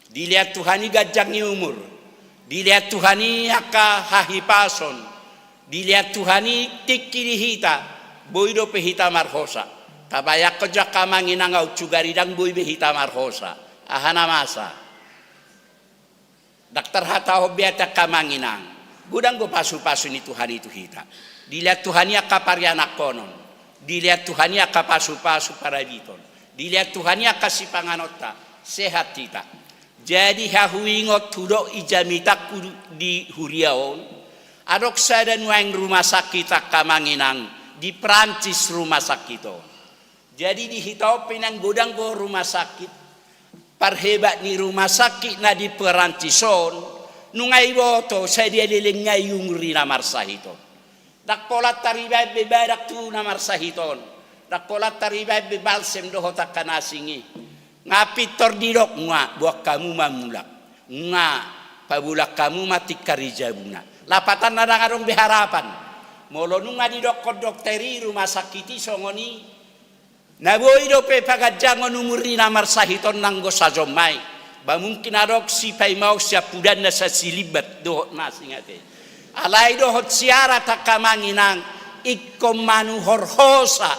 Dilean Tuhan i ganjang ni umur, Dilehon Tuhan i angka hahipason, dilehon Tuhan i tingki di hita, boi dope hita marhosa. Tabayangkon jo angka amang inang, aut sugari ndang boi be hita marhosa. Aha na masa? Ndang tarhatahon be ate angka amang inang. Godang do pasupasu ni Tuhan i tu hita. Dilehon Tuhan i angka parianakhonon. Dilehon Tuhan i angka pasupasu parabiton. Dilehon Tuhan i angka sipanganonta. Sehat hita. Jadi, huingot hudok i jamitangku di huria on. Adong sada nuaeng rumah sakit angka amang inang, di Prancis rumah sakit on. Jadi, di hita on pe inang godang do rumah sakit. Parhebat ni rumah sakit na di Prancis on, nunga diboto sadia leleng nunga i umur ni na marsahit on. Ndang pola taribaen be badak tu na marsahit on. Ndang pola taribaen be balsem dohot angka na asing i. Nga pintor didok, nga, boan hamu ma mulak. Nga, pabolang hamu ma tingkar di jabuna. Lapatanna ndang adong be harapan. Molo nunga didokkon dokter i, rumah sakit i songon i, na boi dope paganjangon umur ni na marsahit on nanggo sajom ma i. Ba mungkin adong sipaimaon siampudanna, sasilimbat dohot na asing ate. Alai dohot siarat angka amang inang, ingkon manuhorhosa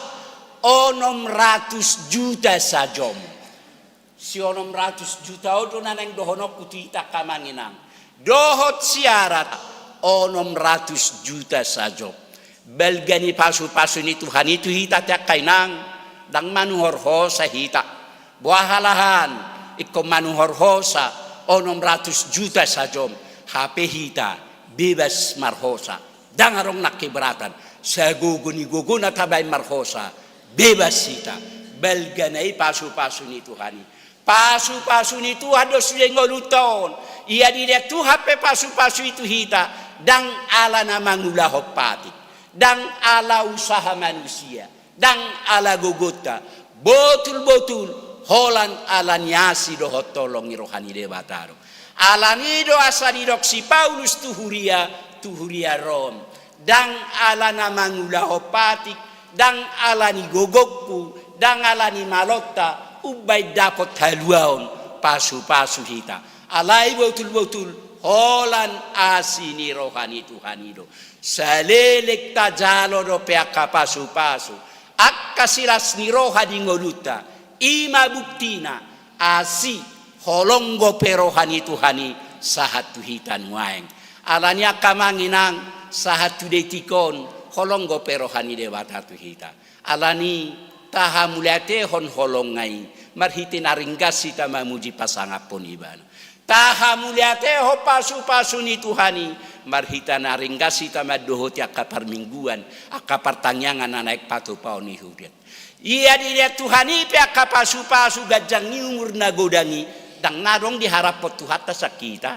onom ratus juta sajom. Si onom ratus juta on do na naeng dohononku tu hita angka amang inang. Dohot siarat onom ratus juta sajom. Balga ni pasupasu ni Tuhan i tu hita ate angka inang, ndang manuhorhosa hita. Boha halahan, ingkon manuhorhosa onom ratus juta sajom. Hape hita bebas marhosa. Ndang adong nang keberatan. Sagogo ni gogona tabaen marhosa. Bebas hita. Balga na i pasupasu ni Tuhan i. Pasupasu ni Tuhan do sude ngolunta on. Ia dilehon Tuhan pe pasupasu i tu hita, ndang ala na mangulahon patik, ndang ala usaha manusia, ndang ala gogonta. Botul-botul holan ala ni asi dohot holong ni roha ni Debata do. Alani do asa didok si Paulus tu huria, tu huria Rom. Ndang ala na mangulahon patik, ndang ala ni gogongku, ndang ala ni malonta, umbaen dapot haluaon pasupasu hita. Alai botul-botul holan asi ni roha ni Tuhan i do. Saleleng tajalo dope angka pasupasu, angka silas ni roha di ngolunta, i ma buktina, asi holong dope roha ni Tuhan i sahat tu hita nuaeng. Alani angka amang inang, sahat tu detik on holong dope roha ni Debata tu hita. Alani tahamauliatehon holongna i, marhite na ringgas hita mamuji pasangaphon Ibana. Tahamauliatehon pasupasu ni Tuhan i, marhite na ringgas hita mandohoti angka parmingguan, angka partangiangan na naeng patupaon ni hurianta. Ia dilehon Tuhan i pe angka pasupasu, ganjang ni umur, na godang i, ndang na adong diharaphon Tuhanta sian hita.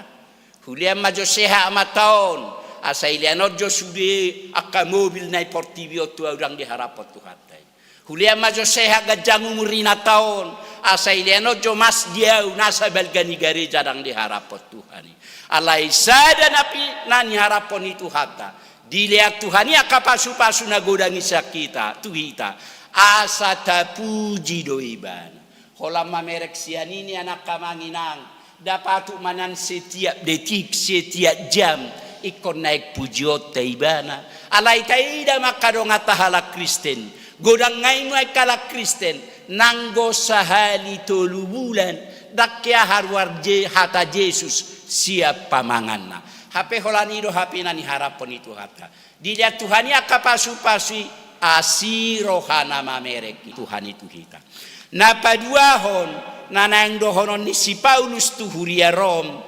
Hulean ma jo sehat amanta on, asa dilean on jo sude angka mobil na di portibi on, tu ahu ndang diharaphon Tuhanta i. Hulean ma jo sehat ganjang umur inanta on, asa dilean on jo mas di ahu, nasa balga ni gareja, ndang diharaphon Tuhan i. Alai sada na pi-, na niharaphon ni Tuhanta. Dilehon Tuhan i angka pasupasu na godang i sian hita, tu hita, asa tapuji do Ibana. Holan mamereng sian i nian angka amang inang, ndang patut ma nian setiap detik, setiap jam, ingkon naeng pujionta Ibana. Alai taida ma angka donganta halak Kristen, godang nai nuaeng halak Kristen, nanggo sahali tolu bulan ndang hea haruar Je-, hata Jesus sian pamanganna. Hape holan i do hape na niharaphon ni Tuhanta. Dilehon Tuhan i angka pasupasu i, asi rohana mamereng Tuhan i tu hita. Na paduahon, na naeng dohonon ni si Paulus tu huria Rom,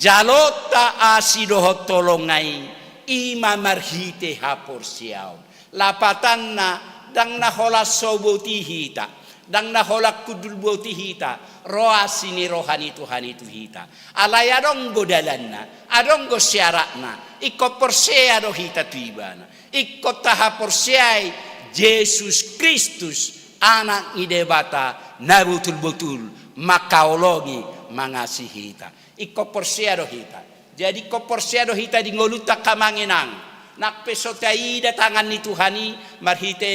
jalonta asi dohot holongna i, i ma marhite haporseaon. Lapatanna, ndang na holan so boti hita, ndang na holan hundul boti hita, ro asi ni roha ni Tuhan i tu hita. Alai adong do dalanna, adong do syaratna, ingkon porsea do hita tu Ibana. Ingkon tahaporseai Jesus Kristus, Anak ni Debata, na botul-botul mangkaholongi, mangasihi hita. Ingkon porsea do hita. Jadi ingkon porsea do hita di ngolunta angka amang inang. Nang pe so taida tangan ni Tuhan i marhite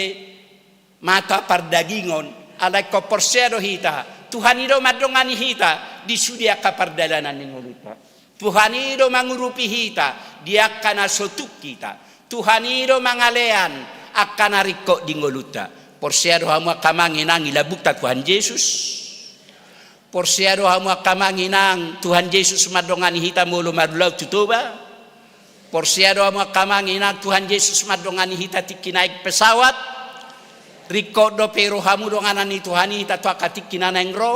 mata pardagingon, alai ingkon porsea do hita, Tuhan i do mandongani hita di sude angka pardalanan ni ngolunta. Tuhan i do mangurupi hita di angka na so tuk hita. Tuhan i do mangalean angka na ringkot di ngolunta. Porsea do hamu angka amang inang i lambungta Tuhan Jesus? Porsea do hamu angka amang inang Tuhan Jesus mandongani hita molo marulaon tu Toba? Porsea do hamu angka amang inang Tuhan Jesus mandongani hita tingki naek pesawat? Ringkot dope rohamu donganan ni Tuhan i hita tu angka tingki na naeng ro?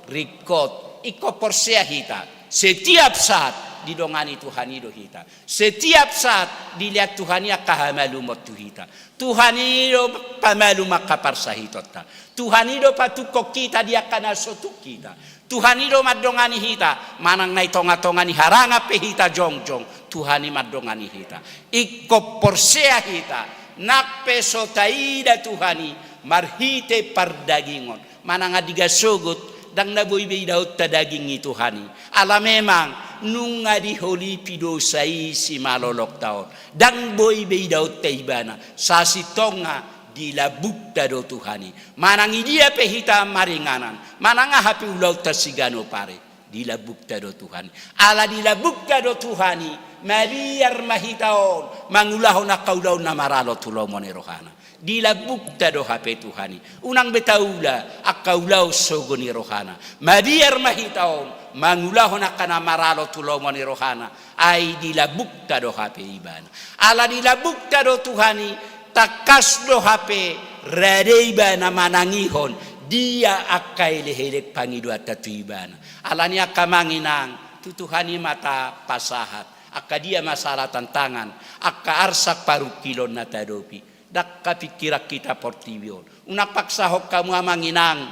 Ringkot. Ingkon porsea hita. Setiap saat didongani Tuhan i do hita. Setiap saat dilehon Tuhan i angka hamalumon tu hita. Tuhan i do pamalum angka parsahitonta. Tuhan i do patungkon hita di angka na so tuk hita. Tuhan i do mandongani hita, manang na di tongatonga ni harangan pe hita jongjong, Tuhan i mandongani hita. Ingkon porsea hita, nang pe so taida Tuhan i marhite pardagingon. Manang andigan sogot, ndang na boi be idaonta daging ni Tuhan i. Ala memang, nunga diholipi dosa i simalolongta on. Ndang boi be idaonta ibana, sasintongna di lambungta do Tuhan i. Manang idia pe hita maringanan, manang aha pe ulaonta siganup ari, di lambungta do Tuhan i. Ala di lambungta do Tuhan i, mabiar ma hita on mangulahon angka ulaon na maralo tu lomo ni rohana. Di lambungta do hape Tuhan i. Unang be taula angka ulaon sogo ni rohana. Mabiar ma hita on mangulahon angka na maralo tu lomo ni rohana. Ai di lambungta do hape ibana. Ala di lambungta do Tuhan i, tangkas do hape rade ibana manangihon dia angka elekelek pangidoanta tu ibana. Ala ni i angka amang inang, tu Tuhan i ma tapasahat. Angka dia masalah tantangan, angka arsak parungkilon na taadopi. Ndang hapingkiran hita portibi on. Unang paksahon hamu amang inang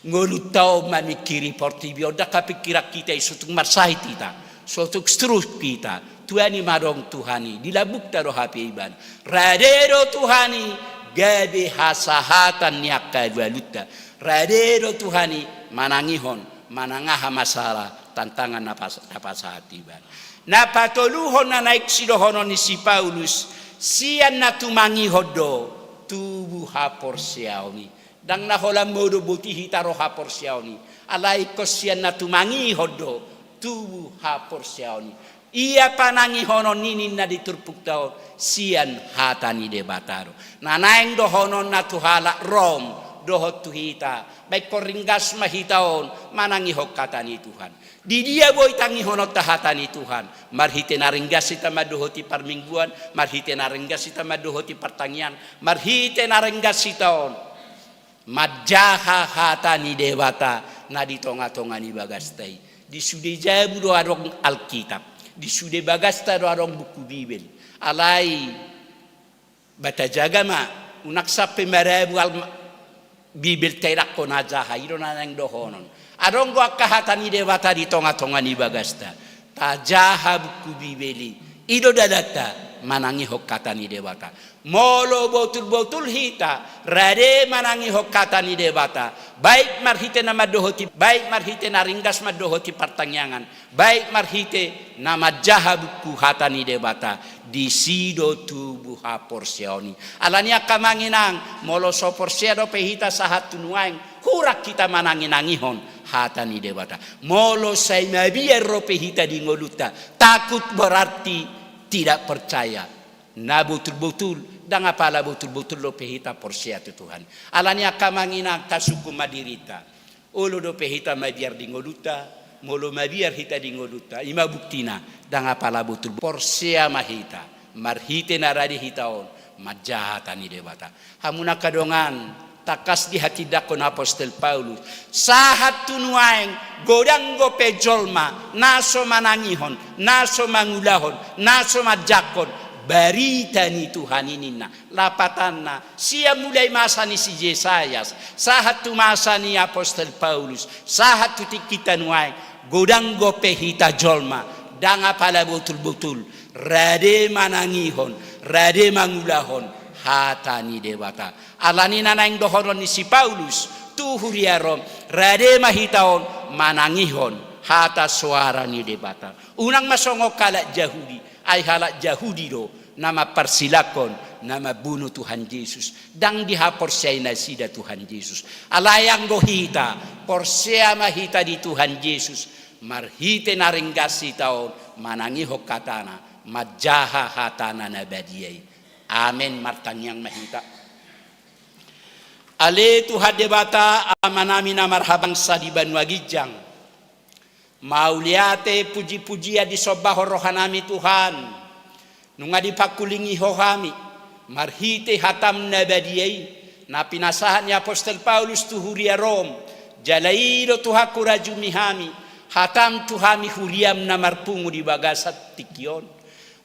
ngolunta on mamingkiri portibi on, ndang hapingkiran hita i, so tung marsahit hita, so tung struk hita. Tuhan i ma adong Tuhan i, di lambungta do hape ibana. Rade do Tuhan i gabe hasahatan ni angka alualunta. Rade do Tuhan i manangihon, manang aha masalah tantangan na pas-, na pasahat ibana. Na patoluhon na naeng sidohonon ni si Paulus, sian na tumangihon do tubu haporseaon i. Ndang na holan modom boti hita ro haporseaon i. Alai ingkon sian na tumangihon do tubu haporseaon i. Ia panangihonon i ninna di turpukta on, sian hata ni Debata do. Na naeng dohononna tu halak Rom, dohot tu hita, ba ingkon ringgas ma hita on manangihon hata ni Tuhan. Di dia boi tangihononta hata ni Tuhan? Marhite na ringgas hita mandohoti parmingguan, marhite na ringgas hita mandohoti partangiangan, marhite na ringgas hita on manjaha hata ni Debata na di tongatonga ni bagasta i. Di sude jabu do adong Alkitab, di sude bagasta do adong buku Bibel. Alai ba tajaga ma, unang sampe marabu al-, Bibelta i ndang hona jaha, i do na naeng dohonon. Adong do angka hata ni Debata di tongatonga ni bagasta. Tajaha buku Bibel i. I do dalanta manangihon hata ni Debata. Molo botulbotul hita rade manangihon hata ni Debata, baik marhite na mandohoti, baik marhite na ringgas mandohoti partangiangan, baik marhite na manjaha buku hata ni Debata, disi do tubu haporseaon i. Ala ni i angka amang inang, molo so porsea dope hita sahat tu nuaeng, hurang hita mananginangihon hata ni Debata. Molo sai mabiar dope hita di ngolunta, takut berarti tidak percaya. Na botulbotul, ndang apala botulbotul dope hita porsea tu Tuhan. Ala ni i angka amang inang, tasungkun ma dirinta. Olo dope hita mabiar di ngolunta, molo mabiar hita di ngolunta, i ma buktina, ndang apala botul. Porsea ma hita, marhite na rade hita on manjaha hata ni Debata. Hamu na angka dongan, tangkas dihatindangkon apostel Paulus, sahat tu nuaeng godang dope jolma na so manangihon, na so mangulahon, na so manjangkon barita ni Tuhan i ninna. Lapatanna, sian mulai masa ni si Jesayas, sahat tu masa ni apostel Paulus, sahat tu tingkinta nuaeng, godang dope hita jolma, ndang apala botulbotul, rade manangihon, rade mangulahon hata ni Debata. Ala ni i na naeng dohonon ni si Paulus tu huria Rom, rade ma hita on manangihon hata soara ni Debata. Unang ma songon halak Jahudi, ai halak Jahudi do na mamparsilangkon, na mambunu Tuhan Jesus. Ndang dihaporseai nasida Tuhan Jesus. Alai anggo hita, porsea ma hita di Tuhan Jesus, Marhite na ringgas hita on manangihon hatana, manjaha hatana na badia i. Amen. Martangiang ma hita. Ale Tuhan Debata, Amanami na marhabangsa di banua ginjang, mauliate puji-pujian disombahon rohanami Tuhan, nunga dipangkulingi Ho hami marhite hatam na badia i, na pinasahat ni apostel Paulus tu huria Rom. Jala i do Tuhan hurajumi hami hatam tu hami huriam na marpungu di bagasan tingki on.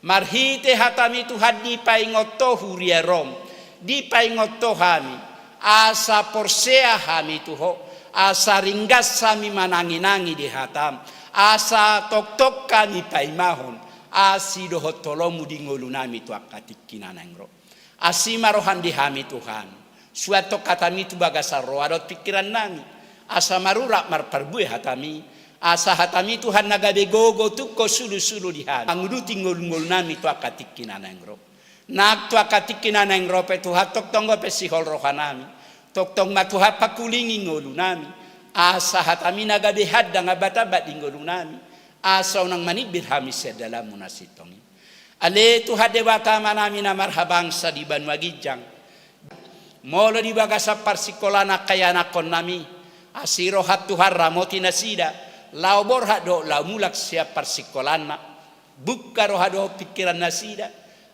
Marhite hatam i Tuhan dipaingot Ho huria Rom, dipaingot Ho hami, asa porsea hami tu Ho, asa ringgas hami manangi-nangi di hatam, asa tongtong hami paimahon asi dohot holongMu di ngolunami tu angka tingki na naeng ro. Asi ma rohaM di hami Tuhan, suanhon hatam i tu bagasan roha dohot pingkirannami, asa marurat marparbue hatam i, asa hatam i Tuhan na gabe gogo tungkol sulu-sulu di hami manguduti ngolu-ngolunami tu angka tingki na naeng ro. Nang tu angka tingki na naeng ro pe Tuhan, tongtong dope sihol rohanami, tongtong ma Tuhan pangkulingi ngolunami, asa hatam i na gabe handang ambat-ambat di ngolunami, asa unang manimbir hami sian dalanMu na sintong i. Ale Tuhan Debata Amanami na marhabangsa di banua ginjang, molo di bagasan parsingkolaan angka ianakkonnami, asi rohaM Tuhan ramoti nasida, laho borhat dohot laho mulak sian parsingkolaanna. Bungka roha dohot pingkiran nasida,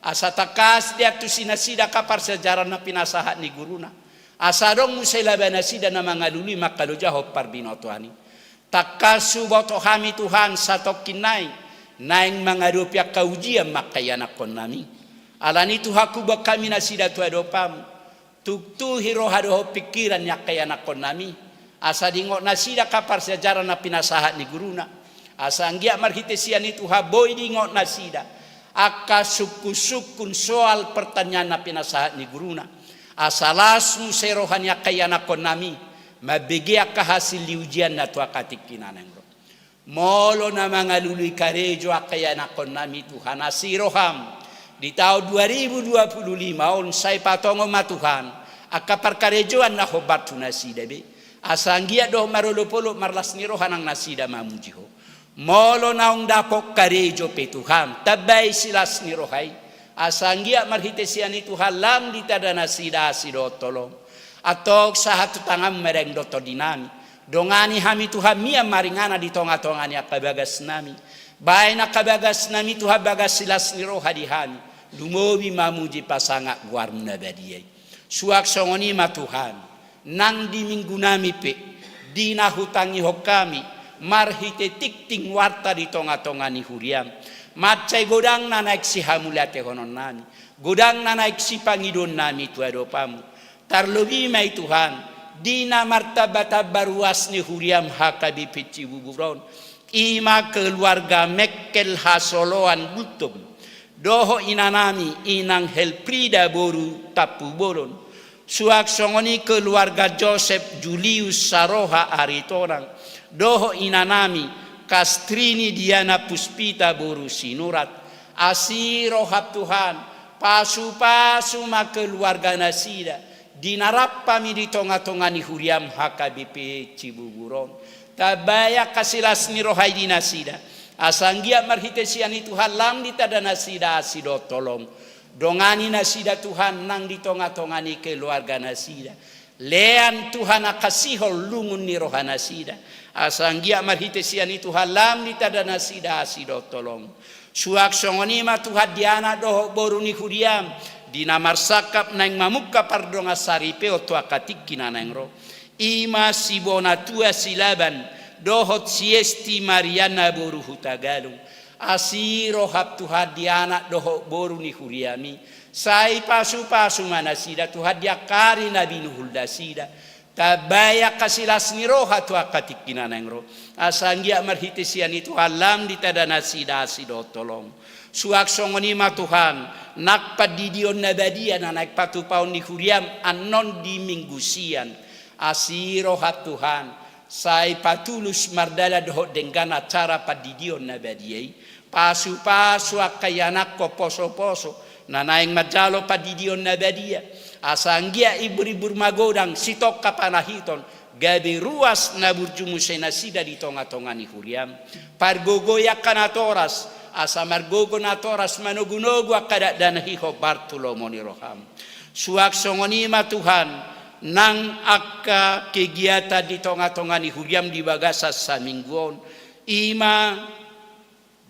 asa tangkas diantusi nasida angka parsiajaran na pinasahat ni guruna, asa adong muse laba nasida na mangalului mangkalojahon parbinotoan i. Tangkas huboto hami Tuhan satongkin nai naeng mangadopi angka ujian ma angka ianakkonnami. Alani Tuhan huboan hami nasida tu adopanMu. Tuktuhi roha dohot pingkiran ni angka ianakkonnami, asa diingot nasida angka parsiajaran na pinasahat ni guruna, asa anggiat marhite sian i Tuhan boi diingot nasida angka sungkun-sungkun soal pertanyaan na pinasahat ni guruna, asa las muse roha ni angka ianakkonnami mambege angka hasil ni ujianna tu angka tingki na naeng ro. Molo na mangalului karejo angka ianakkonnami Tuhan, asi rohaM, di taon dua ribu dua puluh lima on sai patongon ma Tuhan angka parkarejoan na hombar tu nasida be, asa anggiat dohot marolop-olop marlas ni roha nang nasida mamuji Ho. Molo naung dapot karejo pe Tuhan, tambai silas ni roha i, asa anggiat marhite sian i Tuhan lam ditada nasida asi dohot holong. Antong sahat tu tanganMu ma daging dohot tondinami. Dongani hami Tuhan mian ma haringanan di tonga-tonga ni angka bagasnami. Baen angka bagasnami Tuhan bagas silas ni roha di hami, lumobi mamuji pasangap goarMu na badia i. Suang songon i ma Tuhan, nang di minggunami pe, di na hutangihon hami marhite tingting warta di tonga-tonga ni huriaM, mansai godang na naeng sihamauliatehononnami, godang na naeng sipangidoonnami tu adopanMu. Tarlobi ma i Tuhan, di na martamba-tamba ruas ni huriaM H K B P Cibubur on, i ma keluarga Mekkel Hasoloan Gultom, dohot inanami Inang Helfrida boru Tampubolon, suang songon i keluarga Josep Julius Saroha Aritonang, dohot inanami Kastrini Diana Puspita boru Sinurat. Asi rohaM Tuhan, pasu-pasu ma keluarga nasida, di na rap hami di tonga-tonga ni huriaM H K B P Cibubur on. Tambai angka silas ni roha i di nasida, asa anggiat marhite sian i Tuhan lam ditada nasida asi dohot holong. Dongani nasida Tuhan nang di tonga-tonga ni keluarga nasida. Lean Tuhan angka sihol lungun ni roha nasida, asa anggiat marhite sian i Tuhan lam ditada nasida asi dohot holong. Suang songon i ma Tuhan di anak dohot boru ni huriaM, di na marsangkap naeng mamungka pardongansaripeon tu angka tingki na naeng ro. I ma si Bonatua Silaban, dohot si Esti Mariana boru Hutagalung. Asi rohaM Tuhan di anak dohot boru ni huriaM i, sai pasu-pasu ma nasida Tuhan di angka ari na binuhul nasida. Tambai angka silas ni roha tu angka tingki na naeng ro, asa anggiat marhite sian i Tuhan lam ditada nasida asi dohot holong. Suang songon i ma Tuhan, nang pandidion na badia na naeng patupaon ni huriaM annon di Minggu sian. Asi rohaM Tuhan, sai patulus mardalan dohot denggan acara pandidion na badia i. Pasu-pasu angka ianakkon poso-poso na naeng manjalo pandidion na badia, Asa anggiat imbur-imbur magodang sitongka panahiton, gabe ruas na burju muse nasida di tonga-tonga ni huriam. Pargogoi angka natoras, asa margogo natoras manogu-nogu angka dakdanak i hombar tu lomo ni roham. Suang songon i ma Tuhan, nang angka kegiatan di tonga-tonga ni huriam di bagasan saminggu on, i ma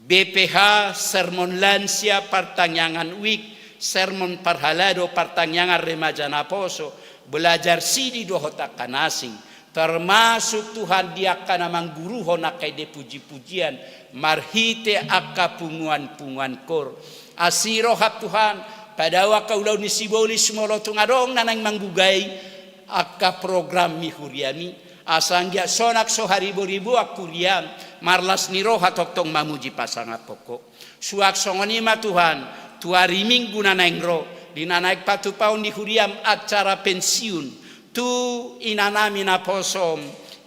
B P H, sermon lansia, partangiangan wijk, sermon parhalado, partangiangan remaja naposo, belajar sidi dohot angka na asing, termasuk Tuhan di angka na mangguruhon angka ende puji-pujian, marhite angka punguan-punguan koor. Asi roham Tuhan, padao angka ulaon ni sibolis molo tung adong na naeng manggugai angka program ni huriam i, asa anggiat sonang so haribo-riboan huriam, marlas ni roha tongtong mamuji pasangaphon Ho. Suang songon i ma Tuhan, tu ari Minggu na naeng ro, di na naeng patupaon ni huriam acara pensiun, tu inanami naposom,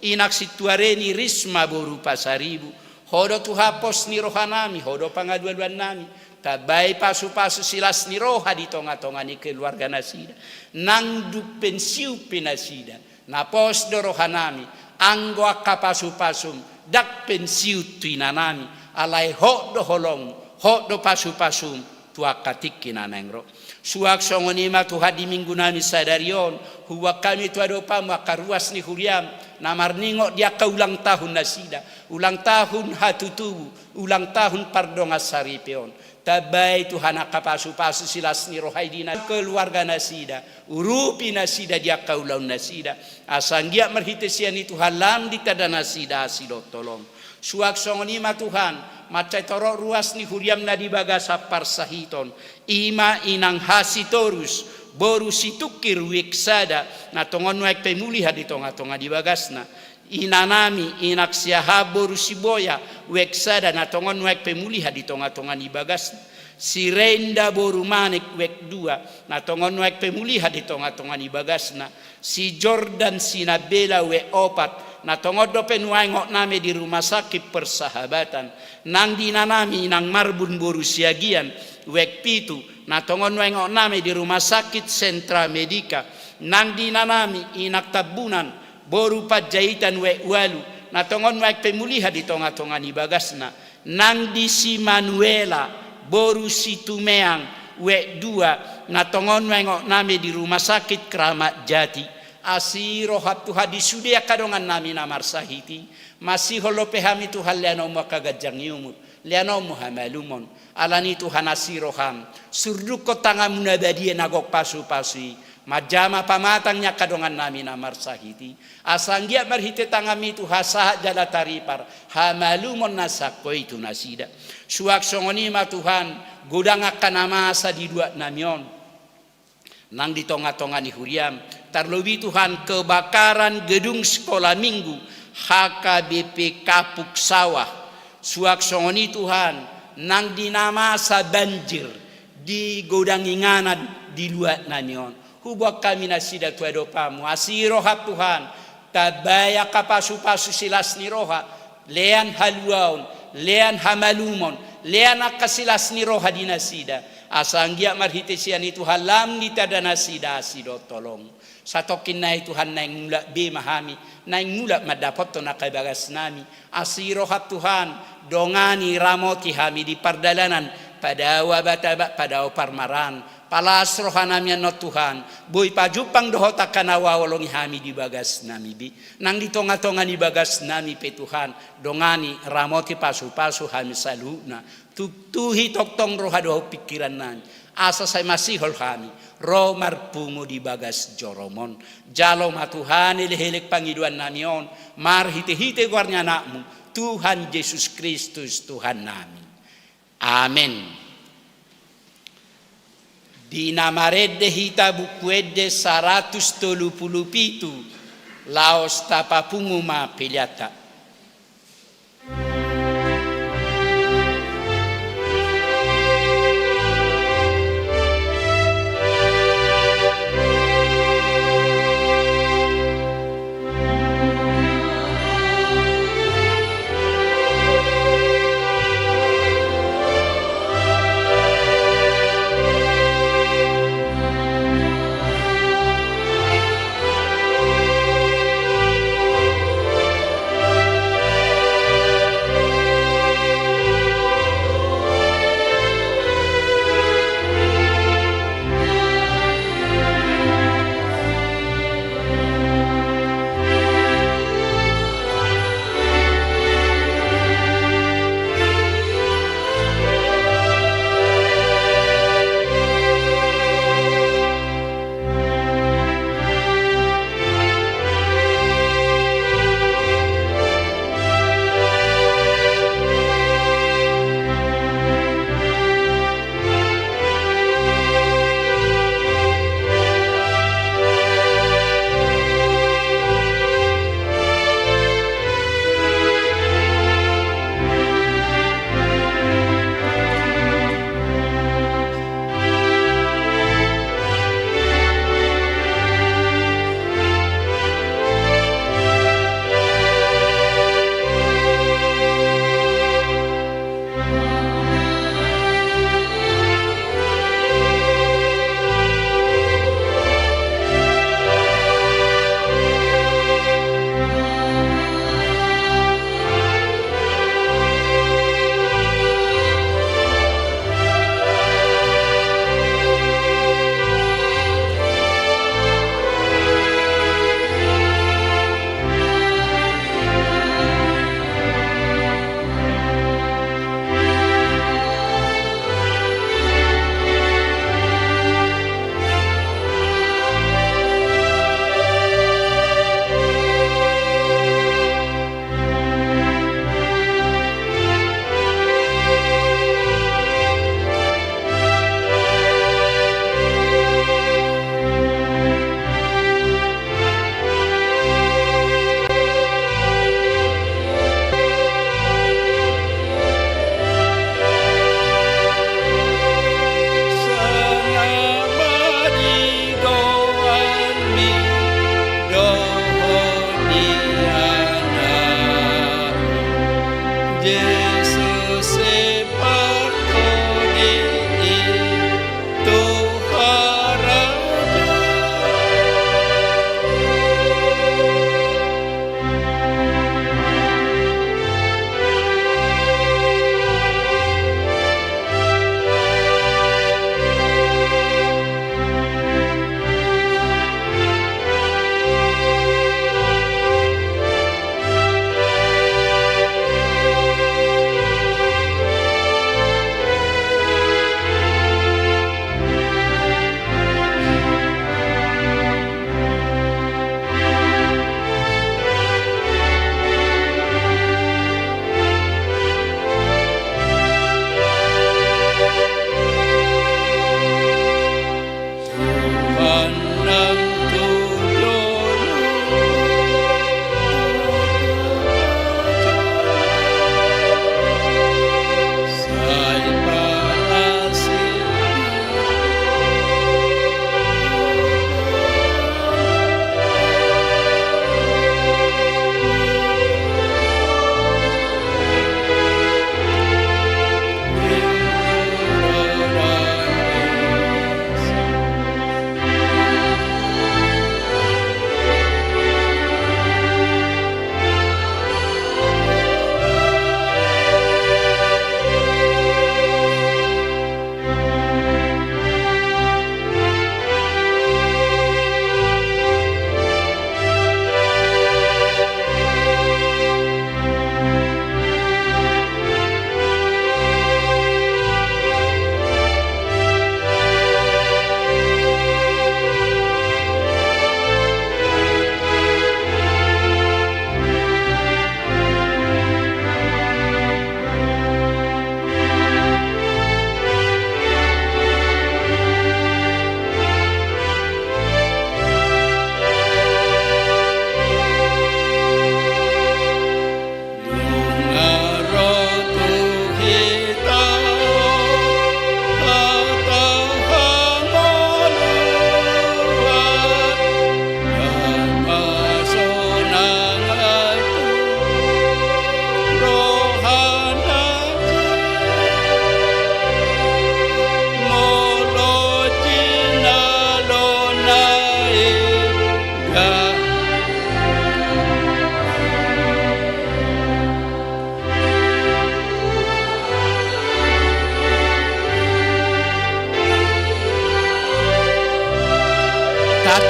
Inang Sintua Reni Risma boru Pasaribu, Ho do Tuhan pos ni rohanami, Ho do pangalualuannami, tambai pasu-pasu silas ni roha di tonga-tonga ni keluarga nasida, nang dung pensiun pe nasida, na pos do rohanami, anggo angka pasu-pasum, ndang pensiun tu inanami, alai hot do holongmu, hot do pasu-pasum, tu angka tingki na naeng ro. Suang songon i ma Tuhan di Minggu nami sadari on, huboan hami tu adopanmu angka ruas ni huriam, na marningot di angka ulang tahun nasida, ulang tahun hatutubu, ulang tahun pardongansaripeon. Tambai Tuhan angka pasu-pasu silas ni roha i di na keluarga nasida, urupi nasida di angka ulaon nasida, asa anggiat marhite sian i Tuhan lam ditanda nasida asi dohot holong. Suang songon i ma Tuhan, mansai torop ruas ni huriam na di bagasan parsahiton, i ma Inang Hasitorus, boru Situngkir wijk sada, na tongon nuaeng pe muliha di tonga-tonga ni bagasna. Inanami, Inang Siahaan boru Siboya, wijk sada, na tongon nuaeng pe muliha di tonga-tonga ni bagasna. Si Renda boru Manik, wijk dua, na tongon nuaeng pe muliha di tonga-tonga ni bagasna. Si Jordan Sinambela, wijk opat, na tongon dope nuaeng ootnami di Rumah Sakit Persahabatan. Nang di inanami Inang Marbun boru Siagian, wijk pitu, na tongon nuaeng ootnami di Rumah Sakit Sentra Medica. Nang di inanami Inang Tambunan boru Panjaitan, wijk ualu, na tongon nuaeng pe muliha di tonga-tonga ni bagasna. Nang di si Manuela boru Situmeang, wijk dua, na tongon nuaeng ootnami di Rumah Sakit Kramat Jati. Asi roham Tuhan di sude angka dongannami na marsahit i, masihol dope hami Tuhan, leanonmu angka ganjang ni umur, leanonmu hamalumon. Alani i Tuhan, asi roham, surdukkon tanganmu na badia na gok pasu-pasu i, manjama pamatang ni angka dongannami na marsahit i, asa anggiat marhite tanganmi Tuhan sahat jala taripar hamalumon na sangko i tu nasida. Suang songon i ma Tuhan, godang angka na masa di luatnami on, nang di tonga-tonga ni huriam, tarlobi Tuhan kebakaran gedung sekolah minggu H K B P Kapuk Sawah. Suang songon i Tuhan, nang di na masa banjir di godang inganan di luatnami on, huboan hami nasida tu adopanmu. Asi roham Tuhan, tambai angka pasu-pasu silas ni roha, lean haluaon, lean hamalumon, lean angka silas ni roha di nasida, asa anggiat marhite sian i Tuhan lam ditanda nasida asi dohot holong. Satongkin nai Tuhan, naeng mulak be ma hami, naeng mulak mandapothon angka bagasnami. Asi roham Tuhan, dongani, ramoti hami di pardalanan, padao abad-abad, padao parmaraan. Palas rohanami annon Tuhan, boi pajumpang dohot angka na huhaholongi hami di bagasnami be, nang di tonga-tonga ni bagasnami pe Tuhan, dongani, ramoti, pasu-pasu hami saluhutna. Tuktuhi tongtong roha dohot pingkirannami, asa sai masihol hami ro marpungu di bagas jorom on. Jalo ma Tuhan elek-elek pangidoannami on, marhite-hite goar ni Anakmu, Tuhan Jesus Kristus, Tuhannami. Amen. Di na marende hita Buku Ende saratus tolu pulu pitu, laos tapapungu ma peleanta.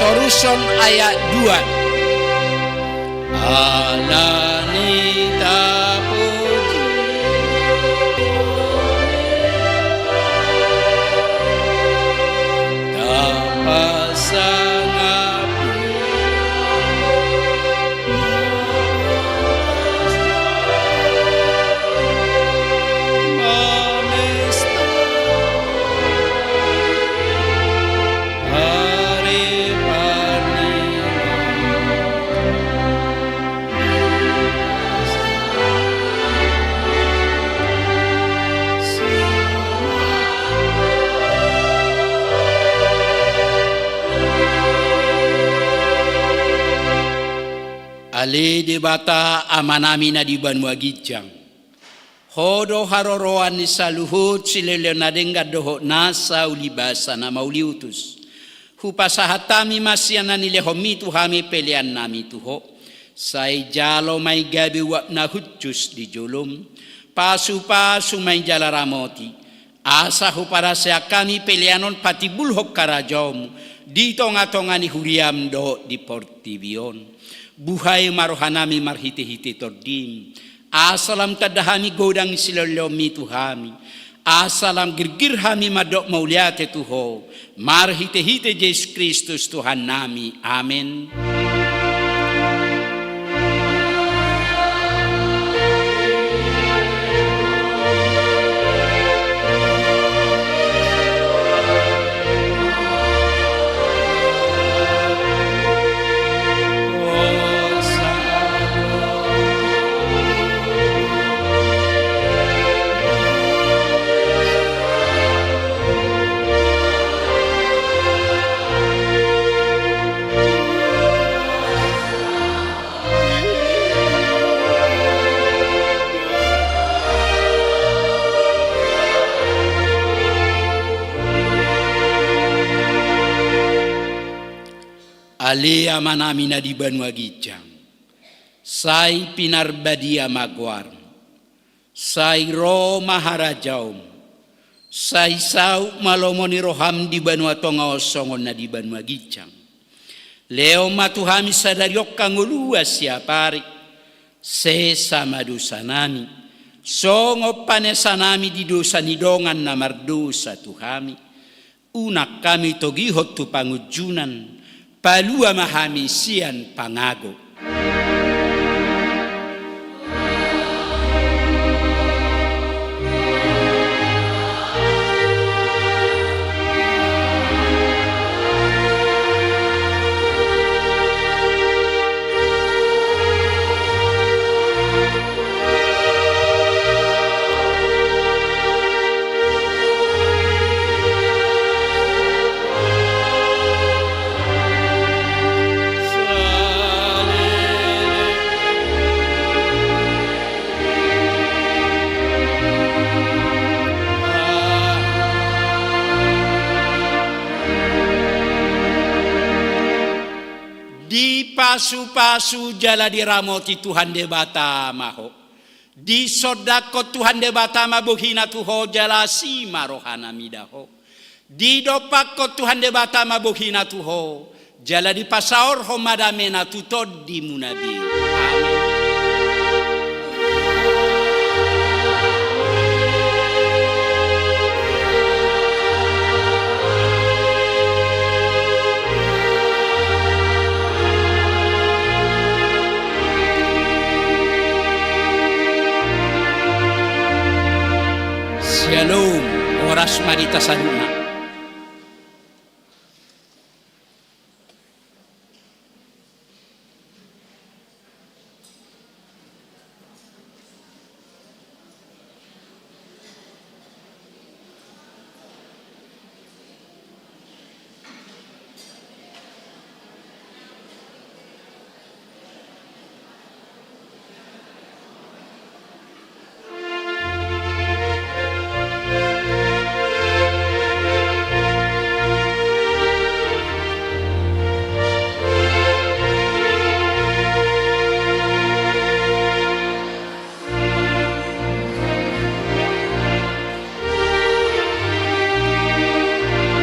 Korintus ayat dua. Alani tapuji, tapasangapi, mamesta. Ale Debata Amanami na di banua ginjang, Ho do haroroan ni saluhut silehonlehon na denggan dohot nasa ulibasa na mauliutus. Hupasahat hami ma sian na nilehonmi tu hami peleannami tu Ho. Sai jalo ma i gabe uap na hushus di jolom. Pasupasu ma i jala ramoti, asa huparaseak hami pelean on patimbulhon harajaonmu di tongatonga ni huriam dohot di portibi on. Buhai ma rohanami marhitehite Tondim, asa lam tanda hami godang ni silehonlehonmi tu hami, asa lam girgir hami mandok mauliate tu Ho, marhitehite Jesus Kristus Tuhannami. Amen. Ale Amanami na di banua ginjang, sai pinarbadia ma goarmu, sai ro ma harajaonmu, sai saut ma lomo ni roham di banua tonga on songon na di banua ginjang. Lehon ma tu hami sadari on hangoluan siapari. Sesa ma dosanami, songon panesanami di dosa ni dongan na mardosa tu hami. Unang hami togihon tu pangunjunan, palua ma hami sian pangago. Dipasupasu jala diramoti Tuhan Debata ma ho. Disondangkon Tuhan Debata ma bohina tu ho jala asi ma rohana mida ho. Didompakkon Tuhan Debata ma bohina tu ho, jala dipasaorhon ma damena tu tondimuna be. Amen. Syalom, horas ma di hita saluhutna.